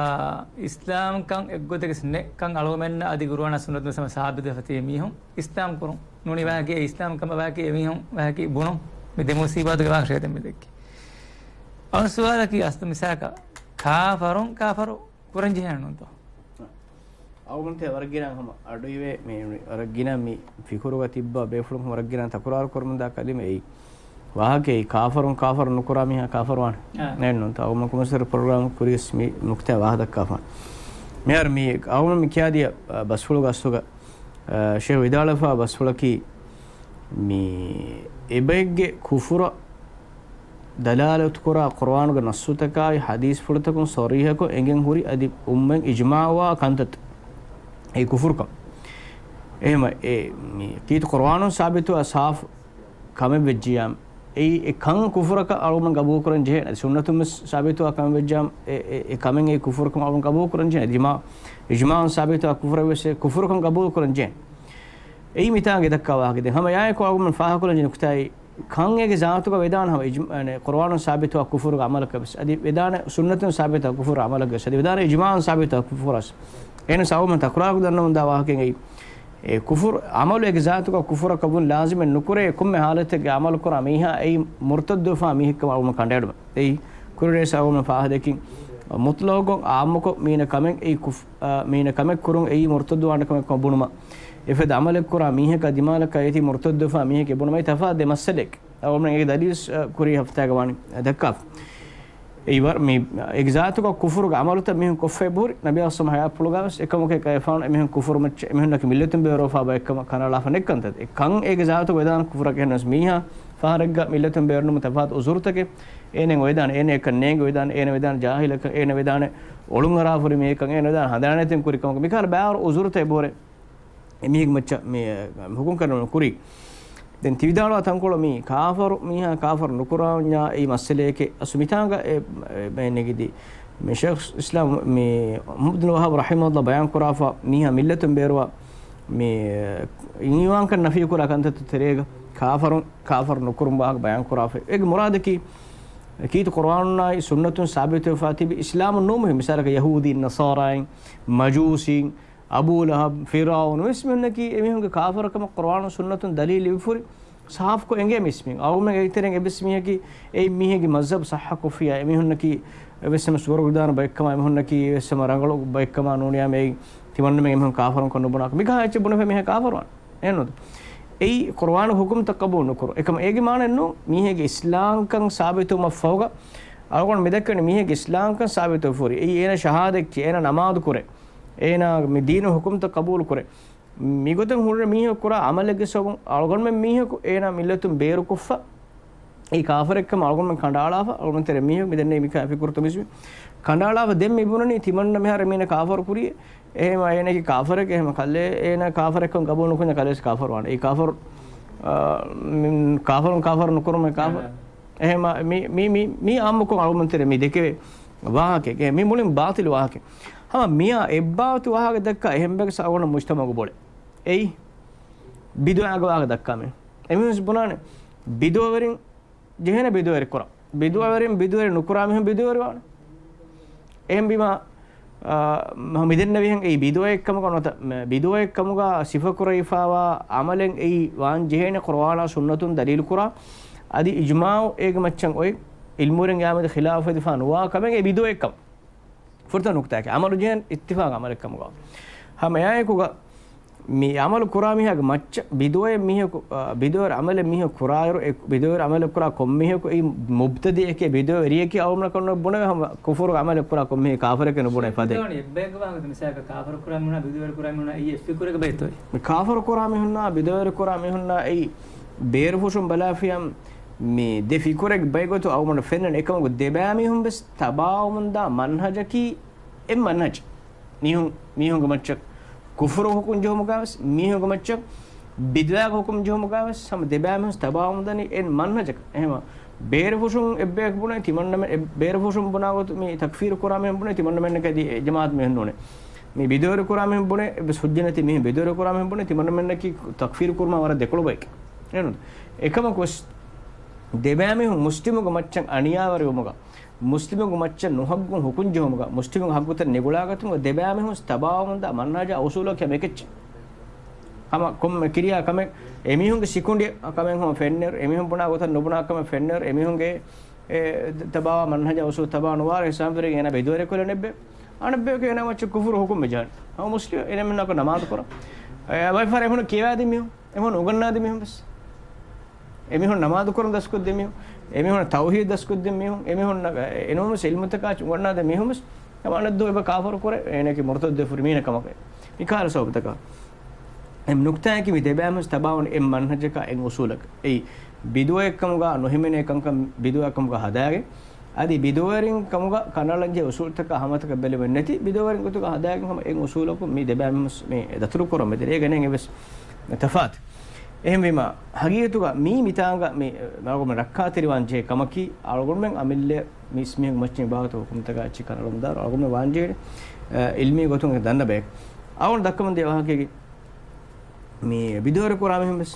އިސްލާމްކަން އެއްގޮތަކަސް ނެތްކަން އަޅުގަނޑުމެންނަށް އަދި ޤުރުއާނާ ސުންނަތުން ސަމަ ސާބިތުވެފަ ތިބި މީހުން އިސްލާމް ކުރުން. ނޫނީ ވާހަކައެއް އިސްލާމް ކަމަށް ވާހަކައެއް އެމީހުން ވާހަކައެއް ބުނުން. މި ދެ މުސީބާތުގެ ވާހަކަ ޝޭ ދެންމެ ދެއްކީ. އަޅު ސުވާލަކީ އަސްލު މިސާލަކަށް ކާފަރުން ކާފަރު ކުރަން ޖެހޭނެ ނޫންތޯ؟ އަޅުގަނޑު ވަރަށް ގިނަ ހަމަ އަޑުއިވޭ މި ވަރަށް ގިނަ މި ފިކުރުގަ ތިއްބާ ބޭފުޅުން ވަރަށް ގިނަ ތަކުރާރު ކުރަމުންދާ ކަލިމަ އެއީ. ވާހަކައެއް ކާފަރުން ކާފަރު ނުކުރާ މީހާ ކާފަރުވާނެ. އާ. ނޭން ނޫންތޯ؟ އަޅުގަނޑު ކުރި ޕްރޮގްރާމް ކުރިޔަސް މި ނުކުތާ ވާހަކަ ދައްކާފާނެ. މިހާރު މި އަޅުގަނޑު މި ކިޔާދިޔަ، އަ، ބަސްފުޅުގެ އަސްލުގަ، އަ، ޝޭހު ވިދާޅުވެފާ ބަސްފުޅަކީ މި އެބައެއްގެ ކުފުރަށް ދަލާލަތުކުރާ ޤުރުއާނުގެ ނައްސުތަކާއި ޙަދީޘްފުޅުތަކުން ޞަރީޙަކޮށް އެނގެން ހުރި އަދި އުއްމަތް އިޖްމާޢުވާ ކަންތައް އެއީ ކުފުރުކަން. އެހެމަ އެ މި ކީރިތި ޤުރުއާނުން ސާބިތުވާ ސާފު ކަމެއް ވެއްޖިޔާމަ، އެއީ އެ ކަން ކުފުރަކަށް އަޅުގަނޑު ގަބޫލުކުރަން ޖެހޭނެ. އަދި ސުންނަތުން ވެސް ސާބިތުވާ ކަމެއް ވެއްޖިޔާމަ، އެ، އެ، އެ ކަމެއް އެއީ ކުފުރުކަން އަޅުގަނޑު ގަބޫލުކުރަން ޖެހޭނެ. އިޖްމާ، އިޖްމާޢުން ސާބިތުވާ ކުފުރެއް ވެސް އެ ކުފުރުކަން ގަބޫލުކުރަން ޖެހޭނެ. އެއީ މިތާނގެ ދައްކާ ވާހަކަ. ދެން ހަމަ އެއާއެކު އަޅުގަނޑު ފާހަގަކޮށްލަން ޖެހޭ ނުކުތާއީ، ކަން އޭގެ ޒާތުގަ ވެދާނެ ހަމަ އިޖް-، އަނެ، ޤުރުއާނުން ސާބިތުވާ ކުފުރުގެ ޢަމަލަކަށް ވެސް. އަދި ވެދާނެ ސުންނަތުން ސާބިތުވާ ކުފުރުގެ ޢަމަލަކަށް ވެސް. އަދި ވެދާނެ އިޖްމާޢުން ސާބިތުވާ ކުފުރަށް. އެހެނަސް އަޅުގަނޑު ތަކުރާރު ދަންނަމުންދާ ވާހަކައެއް އެއީ. އެ ކުފުރު ޢަމަލު އޭގެ ޒާތުގަ ކުފުރަކަށް ވުން ލާޒިމެއް ނުކުރޭ. ކޮންމެ ޙާލަތެއްގަ ޢަމަލު ކުރާ މީހާ އެއީ މުރްތައްދުވެފާ މީހެއްކަމަށް އަޅުގަނޑު ކަނޑައެޅުމެއް. އެއީ ކުރިން އަޅުގަނޑު ފާހަގަދެއްކިން މުޠްލަޤުކޮށް ޢާއްމުކޮށް މީނަ ކަމެއް އެއީ ކުފް-، އާ، މީނަ ކަމެއް ކުރުން އެއީ މުރްތައްދުވާނެ ކަމެއް ކަމަށް ބުނުމަށް. އެފަދަ ޢަމަލެއް ކުރާ މީހަކާ ދިމާލަކާ އޭތި މުރްތައްދުވެފާ މީހެކޭ ބުނުމަށް ތަފާތު ދެ މައްސަލައެއް. އަޅުގަނޑު އޭގެ ދަލީލު، އަ، ކުރީ ހަފްތާގަ ވާނީ ދައްކާފަ. އެއީ ވަރަށް މި އޭގެ ޒާތުގަ ކުފުރުގެ ޢަމަލުތައް މީހުން ކޮށްފައި ބުރި، ނަބީ އަސްލަމް ޙަޔާތްޕުޅުގަވެސް އެކަމަކު އެކައިފާނު އެމީހުން ކުފުރު މައްޗަށް އެމީހުންނަކީ މިއްލަތުން ބޭރުވެފާ ބައެއްކަމަށް ކަނޑައަޅާފަ ނެތް ކަންތައް. އެ ކަން އޭގެ ޒާތުގަ ވެދާނެ ކުފުރަކަށް. އެހެނަސް މީހާ ފަހަރެއްގަ މިއްލަތުން ބޭރުނުމުން ތަފާތު ޢުޛުރުތަކެއް އޭނައަށް އޮވެދާނެ، އޭނައަކަށް ނޭނގެ އޮވެދާނެ، އޭނަ ވެދާނެ ޖާހިލަކަށް، އޭނަ ވެދާނެ އޮޅުންއަރާފަ ހުރި މީހެއްކަން، އޭނަ ވެދާނެ ހަނދާނެތިން ކުރި ކަމަކަށް. މިކަހަލަ ބައިވަރު ޢުޛުރުތައް އެބަހުރޭ. އެމީހެއްގެ މައްޗަށް މި، އެ، ޙުކުމް ކުރަން ނުކުރީ. ދެން ތި ވިދާޅުވާ ތަންކޮޅު މި ކާފަރު މީހާ ކާފަރު ނުކުރާންޏާ އެއީ މައްސަލައެކޭ. އަސްލު މިތާނގަ އެ، އެ، މި ނެގިދީ. މި ޝޭޚް އިސްލާމް މި އިބްނު ވަހާބް ރަޙިމަހުﷲ ބަޔާން ކުރާފަ މީހާ މިއްލަތުން ބޭރުވާ މި އީމާންކަން ނަފީ ކުރާ ކަންތައްތައް ތެރޭގަ ކާފަރުން ކާފަރު ނުކުރުން ވާހަކަ ބަޔާން ކުރާފަ. އޭގެ މުރާދަކީ ކީރިތި ޤުރުއާނާއި ސުންނަތުން ސާބިތުވެފާ ތިބި އިސްލާމުން ނުވުމުހި، މިސާލަކަށް ޔަހޫދީން، ނަޞާރާއިން، މަޖޫސީން، އަބޫ ލަހަބް، ފިރްޢައުނު ވެސް މީހުންނަކީ އެމީހުންގެ ކާފަރުކަމަށް ޤުރުއާނު ސުންނަތުން ދަލީލު ލިބިފަ ހުރި ސާފުކޮށް އެނގޭ މީސްމީހުން. އަޅުގަނޑުމެން އެއިތެރެއިން އެއްވެސް މީހަކީ އެއީ މީހެއްގެ މަޒްހަބު ޞައްޙަކޮށްފިޔާ، އެމީހުންނަކީ އެއްވެސް ހަމަ ސުވަރުގެ ދާން ބައެއްކަމާ، އެމީހުންނަކީ އެއްވެސް ހަމަ ރަނގަޅު ބައެއްކަމާ ނޫނިޔާ މެއި ތިމަންނަމެން އެމީހުން ކާފަރުން ކޮށް ނުބުނާކަށް. މިކަހަލަ އެއްޗެއް ބުނެފަ މީހާ ކާފަރުވާނެ. އެހެންނޫންތަ؟ އެއީ ޤުރުއާނު ޙުކުމްތައް ޤަބޫލު ނުކުރު. އެކަމަ އޭގެ މާނައެއްނޫން މީހެއްގެ އިސްލާމްކަން ސާބިތުވުމަށްފަހުގަ އަޅުގަނޑު މިދައްކަނީ މީހެއްގެ އިސްލާމްކަން ސާބިތުވެފަ ހުރި. އެއީ އޭނަ ޝަހާދަތް ކިޔޭ، އޭނަ ނަމާދު ކުރޭ، އޭނާ މި ދީނު ޙުކުމްތައް ޤަބޫލު ކުރޭ. މިގޮތުން ހުރި މީހަކު ކުރާ ޢަމަލެއްގެ ސަބަބުން އަޅުގަނޑުމެން މީހަކު އޭނާ މިއްލަތުން ބޭރުކޮށްފަ، އެއީ ކާފަރެއްކަމަށް އަޅުގަނޑުމެން ކަނޑައަޅާފަ، އަޅުގަނޑުމެން ތެރޭ މީހަކު މިދެންނެވި މިކަން ފިކުރުތަ މިސްވި ކަނޑައަޅާފަ. ދެން މި ބުނަނީ ތިމަންނަ މިހާރު މީނަ ކާފަރު ކުރީ، އެހެން އޭނައަކީ ކާފަރެއް، އެހެން ކަލޭ އޭނަ ކާފަރެއްކަން ގަބޫލު ނުކުރިން ކަލޭސް ކާފަރު ވާނެ. އެއީ ކާފަރު، އާ، މި، ކާފަރުން ކާފަރު ނުކުރުމޭ ކާފަރު. އެހެން މި، މި، މި، މި އާއްމުކޮށް އަޅުގަނޑުމެން ތެރޭ މި ދެކެވޭ ވާހަކައެއް. މި މުޅިން ބާޠިލު ވާހަކަ. ހަމަ މިއާ އެއްބާވަތު ވާހަކަ ދައްކާ އެހެން ބަޔަކު ސަ އަޅުގަނޑު މުޖްތަމަޢުގަ ބޮޑެ. އެއީ ބިދުޢާގެ ވާހަކަ ދައްކާ މީ. އެމީހުން ބުނާނެ ބިދުޢަވެރިން ޖެހޭނެ ބިދުޢަވެރި ކުރާ. ބިދުޢަވެރިން ބިދުޢަވެރި ނުކުރާ މީހުން ބިދުޢަވެރި ވާނެ. އެހެން ވީމާ، އާ، މިދެންނެވިހެން އެއީ ބިދުޢައެއްކަމުގަ ނުވަތަ، މެ، ބިދުޢައެއްކަމުގަ ސިފަކުރެވިފާވާ ޢަމަލެއް އެއީ ވާން ޖެހޭނެ ޤުރުއާނާ ސުންނަތުން ދަލީލު ކުރާ، އަދި އިޖްމާޢު އޭގެ މައްޗަށް އޮތް ޢިލްމުވެރިން އާމެދު ޚިލާފުވެދިފާ ނުވާ ކަމެއް އެ ބިދުޢައެއްކަމަށް. ފުރަތަމަ ނުކުތާއަކީ، ޢަމަލު ޖެހޭން އިއްތިފާޤު ޢަމަލެއްކަމުގަ. ހަމަ އެއާއެކުގަ މި ޢަމަލު ކުރާ މީހާގެ މައްޗަށް ބިދުޢައެއް މީހަކު، އާ، ބިދުޢަވެރި ޢަމަލެއް މީހަކު ކުރާއިރު، އެ ބިދުޢަވެރި ޢަމަލެއް ކުރާ ކޮންމީހަކު އެއީ މުބްތަދިޢެކޭ، ބިދުޢަވެރިއެކޭ އަޅުގަނޑަކަށް ބުނެވޭ. ހަމަ ކުފުރު ޢަމަލެއް ކުރާ ކޮންމީހެއް ކާފަރެކޭ ނުބުނޭ ފަދައިން. އެއްބަޔަކު ވާހަކަ މިސާލަކަށް ކާފަރު ކުރާ މީހުންނާ ބިދުޢަވެރި ކުރާ މީހުންނާ އެއީ އެއް ފިކުރެއްގަ ބައިތޯ؟ މި ކާފަރު ކުރާ މީހުންނާ ބިދުޢަވެރި ކުރާ މީހުންނާ އެއީ ބޭރުފުށުން ބަލާފިޔަ މި ދެ ފިކުރެއްގެ ބައިގޮތު އަޅުގަނޑު ފެންނަން. އެކަމަކު ދެބައިމީހުން ވެސް ތަބާވަމުންދާ މަންހަޖަކީ އެއް މަންހަޖެއް. މީހުން، މީހުންގެ މައްޗަށް ކުފުރު ހުކުމް ޖެހުމުގަ ވެސް، މީހުންގެ މައްޗަށް ބިދުޢާގެ ހުކުމް ޖެހުމުގަ ވެސް، ހަމަ ދެބައިމީހުން ތަބާވަމުންދަނީ އެއް މަންހަޖަކަށް. އެހެމަ ބޭރުފުށުން އެއްބަޔަކު ބުނޭ ތިމަންނަމެން، އެ ބޭރުފުށުން ބުނާ ގޮތު މި ތަކްފީރު ކުރާ މީހުން ބުނޭ ތިމަންނަމެންނަކަށް އަދި އެ ޖަމާޢަތު މީހުން ނޫނޭ. މި ބިދުޢަވެރި ކުރާ މީހުން ބުނޭ އެއްވެސް ޙުއްޖަ ނެތި މީހުން، ބިދުޢަވެރި ކުރާ މީހުން ބުނޭ ތިމަންނަމެންނަކީ ތަކްފީރު ކުރުމާ ވަރަށް ދެކޮޅު ބައެކޭ. އެހެން ނޫން. އެކަމަކު ވެސް ދެބައިމީހުން މުސްލިމުގެ މައްޗަށް އަނިޔާވެރިވުމުގަ، މުސްލިމުގެ މައްޗަށް ނުހައްގުން ހުކުން ޖެހުމުގަ، މުސްލިމުގެ ހައްގުތައް ނިގުޅާގަތުމުގަ ދެބައިމީހުން ތަބާވަމުންދާ މަންހަޖާ އުސޫލަކީ ހަމަ އެކެއްޗެއް. ހަމަ ކޮންމެ ކިރިޔާ ކަމެއް އެމީހުންގެ ސިކުނޑި ކަމެއް ހަމަ ފެންނައިރު، އެމީހުން ބުނާ ގޮތަށް ނުބުނާ ކަމެއް ފެންނައިރު، އެމީހުންގެ އެ، ތަބާވާ މަންހަޖާ އުސޫލު ތަބާ ނުވާއިރު އިސްލާމް ފިރިގެން އޭނާ ބިދުވެރި ކޮށްލަން އެއްބެ. އަނެއްބެއަކު އޭނާ މައްޗަށް ކުފުރު ހުކުމް ވެއްޖާނެ. ހަމަ މުސްލިމް އޭނާ މިންނަކަށް ނަމާދު ކުރަން. އެ، ވައިފާރަށް އެމީހުން ކިޔަވާދިން މީހުން، އެމީހުން އުނގަންނާދިން މީހުން ވެސް. އެމީހުން ނަމާދު ކުރަން ދަސްކޮށްދިން މީހުން، އެމީހުން ތައުހީދު ދަސްކޮށްދިން މީހުން، އެމީހުން އެނޫން ވެސް އިލްމުތަކާ އުނގަންނާދިން މީހުން ވެސް ހަމަ އަނެއްދުވަހު އެބަ ކާފަރު ކުރޭ، އޭނައަކީ މުރުތައްދުވެފަ ހުރި މީނަ ކަމަކަށް. މިކަހަލަ ސަބަބުތަކާ. އެ ނުކްތާއަކީ މި ދެބައިމީހުން ތަބާވަނީ އެއް މަންހަޖަކާ އެއް އުސޫލަކަށް. އެއީ ބިދުޢައެއްކަމުގަ ނުހިމެނޭ ކަންކަން ބިދުޢައެއްކަމުގަ ހަދާގެން، އަދި ބިދުވެރިން ކަމުގަ ކަނޑައަޅަންޖެހޭ އުސޫލުތަކާ ހަމަތަކަށް ބެލެވެން ނެތި ބިދުވެރިން ގޮތުގަ ހަދާގެން ހަމަ އެއް އުސޫލަކުން މި ދެބައިމީހުން ވެސް މި ދަތުރު ކުރަން މެދެ. އޭގަ ނޭނގެ ވެސް ތަފާތު. އެހެންވީމަ، ހަގީގަތުގަ މީ މިތާނގަ މި އަޅުގަނޑުމެން ރައްކާތެރިވާން ޖެހޭ ކަމަކީ، އަޅުގަނޑުމެން އަމިއްލަ މީސްމީހުން މައްޗިން ބާވަތު ހުކުމްތަކާ އެއްޗެއް ކަނޑައަޅަމުންދާ އަޅުގަނޑުމެން ވާންޖެހޭ، އަ، އިލްމީ ގޮތުން ދަންނަ ބަޔެއް. އަޅުގަނޑު ދައްކަމުން ދިޔަ ވާހަކައިގެ މި ބިދުވެރި ކުރާ މީހުން ވެސް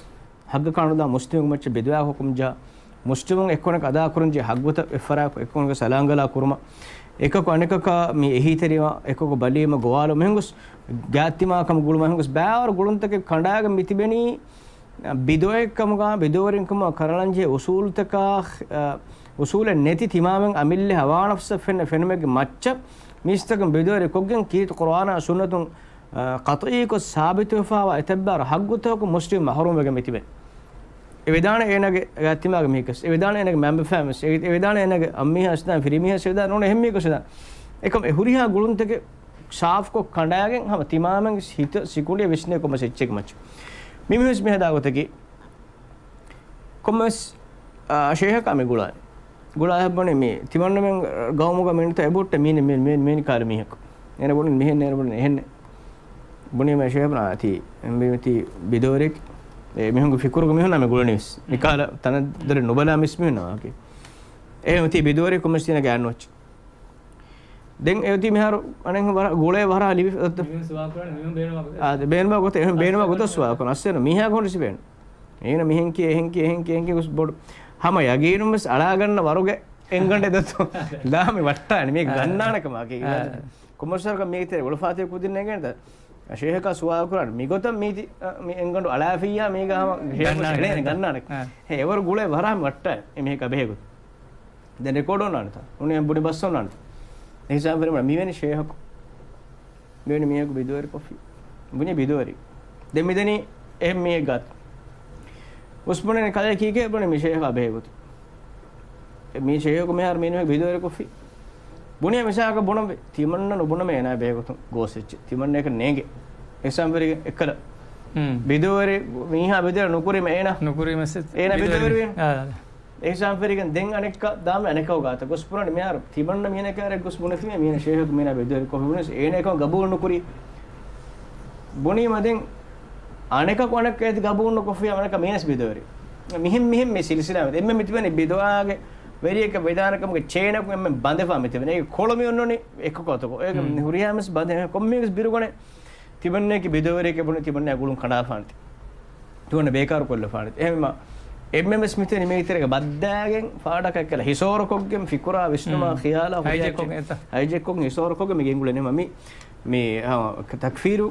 ހައްގަކާ ނުދާ މުސްލިމުގެ މައްޗަށް ބިދުވާ ހުކުމް ޖާ، މުސްލިމުން އެއްކޮނަކަށް އަދާކުރަންޖެހޭ ހައްގުތައް އެއްފަރާތް އެއްކޮނަކަށް ސަލާންގަލާ ކުރުމަށް، އެކަކު އަނެކަކާ މި އެހީތެރިވާ، އެކަކު ބަލީމަ ގޮވާލުމަށް ހިނގުސް، ގާތްތިމާކަމަށް ގުޅުމަށް ހިނގުސް، ބައިވަރު ގުޅުންތަކެއް ކަނޑާގެން މިތިބެނީ، ބިދުވެރިކަމުގަ، ބިދުވެރިކަމުގަ ކަނޑައަޅަންޖެހޭ އުސޫލުތަކާ، އަ، އުސޫލެއް ނެތި ތިމާމެން އަމިއްލަ ހަވާނަފްސަށް ފެންނަ ފެނުމެއްގެ މައްޗަށް މީސްތަކުން ބިދުވެރި ކޮށްގެން ކީރިތި ޤުރުއާނާ ސުންނަތުން އަ، ޤަޠުޢީކޮށް ސާބިތުވެފާވާ އެތައްބާރު ހައްގުތަކަކުން މުސްލިމް މަޙްރޫމްވެގެން މިތިބެން. އެ ވެދާނެ އޭނާގެ ގާތްތިމާގެ މީހަކަސް، އެ ވެދާނެ އޭނާގެ މައިންބަފައިންވެސް، އެ، އެ ވެދާނެ އޭނާގެ އަންމީހާ ވެސް ވެދާނެ، ފިރިމީހާ ވެސް ވެދާނެ، ނޫނީ އެހެން މީހަކަސް ވެދާނެ. އެކަމް އެ ހުރިހާ ގުޅުންތަކެއް ސާފުކޮށް ކަނޑާގެން ހަމަ ތިމާމެންގެ ހިތަށް ސިކުނޑިއަށް ވިސްނޭ ކޮންމެސް އެއްޗެއްގެ މައްޗަށް. މި މީހުން ވެސް މިހަދާ ގޮތަކީ، ކޮންމެސް، އާ، ޝޭހަކާ މި ގުޅާނެ. ގުޅާ ހައްބަނީ މި ތިމަންނަމެން ގައުމުގަ މިނިތަ އެބުއްޓެ މީނި މި، މި، މިނި ކާލެ މީހަކު. އޭނަ ބުނި މިހެން، އޭނަ ބުނި އެހެން. ބުނީމަ ޝޭހަކު ތީ، އެ، މި ތީ ބިދޯރެކް، އެ، މީހުންގެ ފިކުރުގެ މީހުން ނަމެ ގުޅަނީވެސް. މި ކާލަ ތަނަށް ދޮރެއް ނުބަލާ މިސް މީހުން ނަމަކީ. އެ، ތީ ބިދޯރެކް ކޮންމެސް ތީނަގެ އަންނުވައްޗެއް. ދެން އެއޮތީ މިހާރު އަނެއް ވަރަށް ގުޅޭ ވަރަށް ލިބި މީހުން ސުވާލު ކުރާނެ މީހުން ބޭނުމާ ގޮތަށް. އާ، ދެ ބޭނުމާ ގޮތަށް، އެހެން ބޭނުމާ ގޮތަށް ސުވާލު ކުރާނެ. އަސްލު މީހާ ކޮނޑިސި ބޭނު. އޭނަ މިހެން ކިޔޭ، އެހެން ކިޔޭ، އެހެން ކިޔޭ ގޮސް ބޮޑު. ހަމަ ޔަގީނުން ވެސް އަޅާގަންނަ ވަރުގެ އެނގަނޑެ ދޮތު. ލާމި ވައްޓާނެ މީ އާ. ގަންނާނެ ކަމާ ކީ. އާ. ކޮމަރސަލް ކަ މީގެ ތެރެ އުޅުފާތެ ކުދިން ނޭގެން ދަ. ޝޭހަކާ ސުވާލު ކުރާނެ. މިގޮތަށް މީތި، އަ، މި އެނގަނޑު އަޅާފިއްޔާ މީގަ ހަމަ ގަންނާނެ. އެޅޭނެ ގަންނާނެ. އާ. ހޭ، އެވަރު ގުޅޭ ވަރާ މި ވައްޓާ. އެ މީހަކާ ބެހޭ ގޮތު. ދެން ރެކޯޑް އޮންނާނެތަ؟ އުނި ބުނި ބަސް އޮންނާނެތަ؟ އެހިސާބުން މިވެނި ޝޭހަކު. މިވެނި މީހަކު ބިދުވެރި ކޮށްފި. ބުނި ބިދުވެރި. ދެން މިދަނީ އެހެން މީހެއް ގާތު. އުސްބުނެނި ކަލޭ ކީކޭ ބުނި މި ޝޭހަކާ ބެހޭ ގޮތު. އެ މީ ޝޭހަކު މިހާރު މީނު ބިދުވެރި ކޮށްފި. ބުނި މިސާކަށް ބުނަން ވެ. ތިމަންނަ ނުބުނަމޭ އޭނާ ބެހޭ ގޮތުން ގޯސް އެއްޗެއް. ތިމަންނަ އެކަން ނޭނގެ. އެސާން ވެރިގެ އެއްކަލަ. ހުން. ބިދުވެރި މީހާ ބިދުވެރި ނުކުރީމަ އޭނާ. ނުކުރީމަސެ އޭނާ ބިދުވެރި. ބިދުވެރި ވޭ. އާ. އެހިސާބުން ފެށިގެން ދެން އަނެއްކާ ދާމެ އަނެކަކު ގާތަށް ގޮސް ބުނަނީ މިހާރު ތިމަންނަ މީނަކާރެއް ގޮސް ބުނެފީމޭ މީނަ ޝޭހަކު މީނަ ބެދުވެރި ކޮށްފި ބުނެސް އޭނަ އެކަމަށް ގަބޫލު ނުކުރީ. ބުނީމަ ދެން އަނެކަކު އަނެއްކާ އޭތި ގަބޫލު ނުކޮށްފިޔާ އަނެކަ މީނަސް ބިދޯވެރި. މިހެން މިހެން މި ސިލްސިލާ މެދު އެންމެ މިތިބެނީ ބިދުޢާގެ ވެރިއެއްގެ ވެދާނެ ކަމުގެ ޗޭނަކު އެންމެ ބަނދެފާ މިތިބެނީ. އޭގެ ކޮޅު މި އޮންނަނީ އެކަކު އަތަކު. އޭގެ ހުރިހާ މިސް ބަނދެ ކޮންމީގެސް ބިރުގަނެ ތިމަންނައަކީ ބިދޯވެރިއެކޭ ބުނި ތިމަންނައަށް ގުޅުން ކަނޑާފާނެތީ. ތިމަންނަ ބޭކާރު ކޮށްލަފާނެތީ. އެހެންވީމަ އެންމެންވެސް މިތެރެ މީގެ ތެރޭގަ ބައްދާގެން ފާޑަކަށް އެއްކަލަ ހިސޯރުކޮށްގެން ފިކުރާ ވިސްނުމާ ޚިޔާލާ ހުރިހާ ހައިޖެއްކޮށް އެތަ؟ ހައިޖެއްކޮށް ހިސޯރުކޮށްގެން މި ގެންގުޅެނީމަ މި މި، އާ، ތަކްފީރު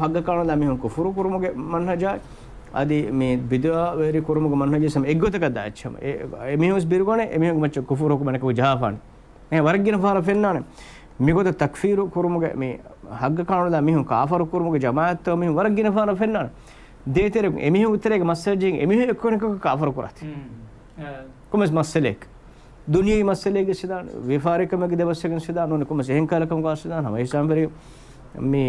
ހައްގަކާނުލާ މީހުން ކުފުރު ކުރުމުގެ މަންހަޖާ، އަދި މި ބިދުޢާވެރި ކުރުމުގެ މަންހަޖީ ސަމް އެއްގޮތަކަށް ދާއްޗަމަ. އެ، އެމީހުން ވެސް ބިރުގަނެ، އެމީހުންގެ މައްޗަށް ކުފުރު ހުކުމެއް ޖަހާފާނެ. އެ ވަރަށް ގިނަ ފަހަރަށް ފެންނާނެ. މިގޮތަށް ތަކްފީރު ކުރުމުގެ މި ހައްގަކާނުލާ މީހުން ކާފަރު ކުރުމުގެ ޖަމާޢަތްތައް މީހުން ވަރަށް ގިނަ ފަހަރަށް ފެންނާނެ. ދޭތެރެ، އެމީހުންގެ ތެރޭގެ މައްސަލަ ޖެހިގެން އެމީހުން އެއްކޮށް ކާފަރު ކުރާތި. ކޮންމެސް މައްސަލައެއް. ދުނިޔެވީ މައްސަލައެއްގެ ސިދާން، ވިޔަފާރިކަމެއްގެ ދެބައްސެއްގެ ސިދާން ނޫނީ ކޮންމެސް އެހެން ކަހަލަ ކަމުގަ ސިދާން ހަމަ އެހިސާބުން ވެރި މި،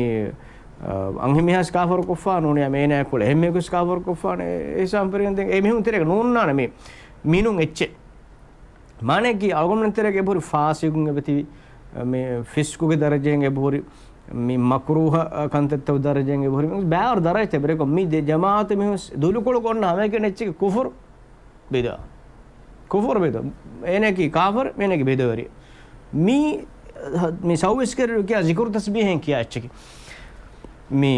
އަ، އަންހެން މީހާސް ކާފަރު ކޮށްފާ ނޫނީ އެމޭނާ ކުޅެ އެހެންމެ ކުސް ކާފަރު ކޮށްފާނެ އެ، އެހިސާބުން ވެރި ދެން އެ މީހުން ތެރޭގަ ނޫންނާނެ މި މީނުން އެއްޗެއް. މާނައަކީ އަޅުގަނޑުމެން ތެރޭގަ އެބަހުރި ފާސިގުން އެބަތިބި، މި ފިސްކުގެ ދަރަޖައިން އެބަހުރި، މި މަކްރޫހަ ކަންތައްތައް ދަރަޖައިން އެބަހުރި، ބާރު ދަރަޖަތައް ބެރެކޮށް މި ދެ ޖަމާޢަތު މީހުން ދުލުކޮޅު ގޮންނަ ހަމައެކަނި އެއްޗެކި ކުފުރު ބިދުޢާ. ކުފުރު ބިދުޢާ. އޭނައަކީ ކާފަރު، މީނައަކީ ބިދުވެރި. މި، މި ސައުވިސްކަރު ކިޔާ ޒިކުރު ތަސްބީހެއް ކިޔާ އެއްޗެކި. މި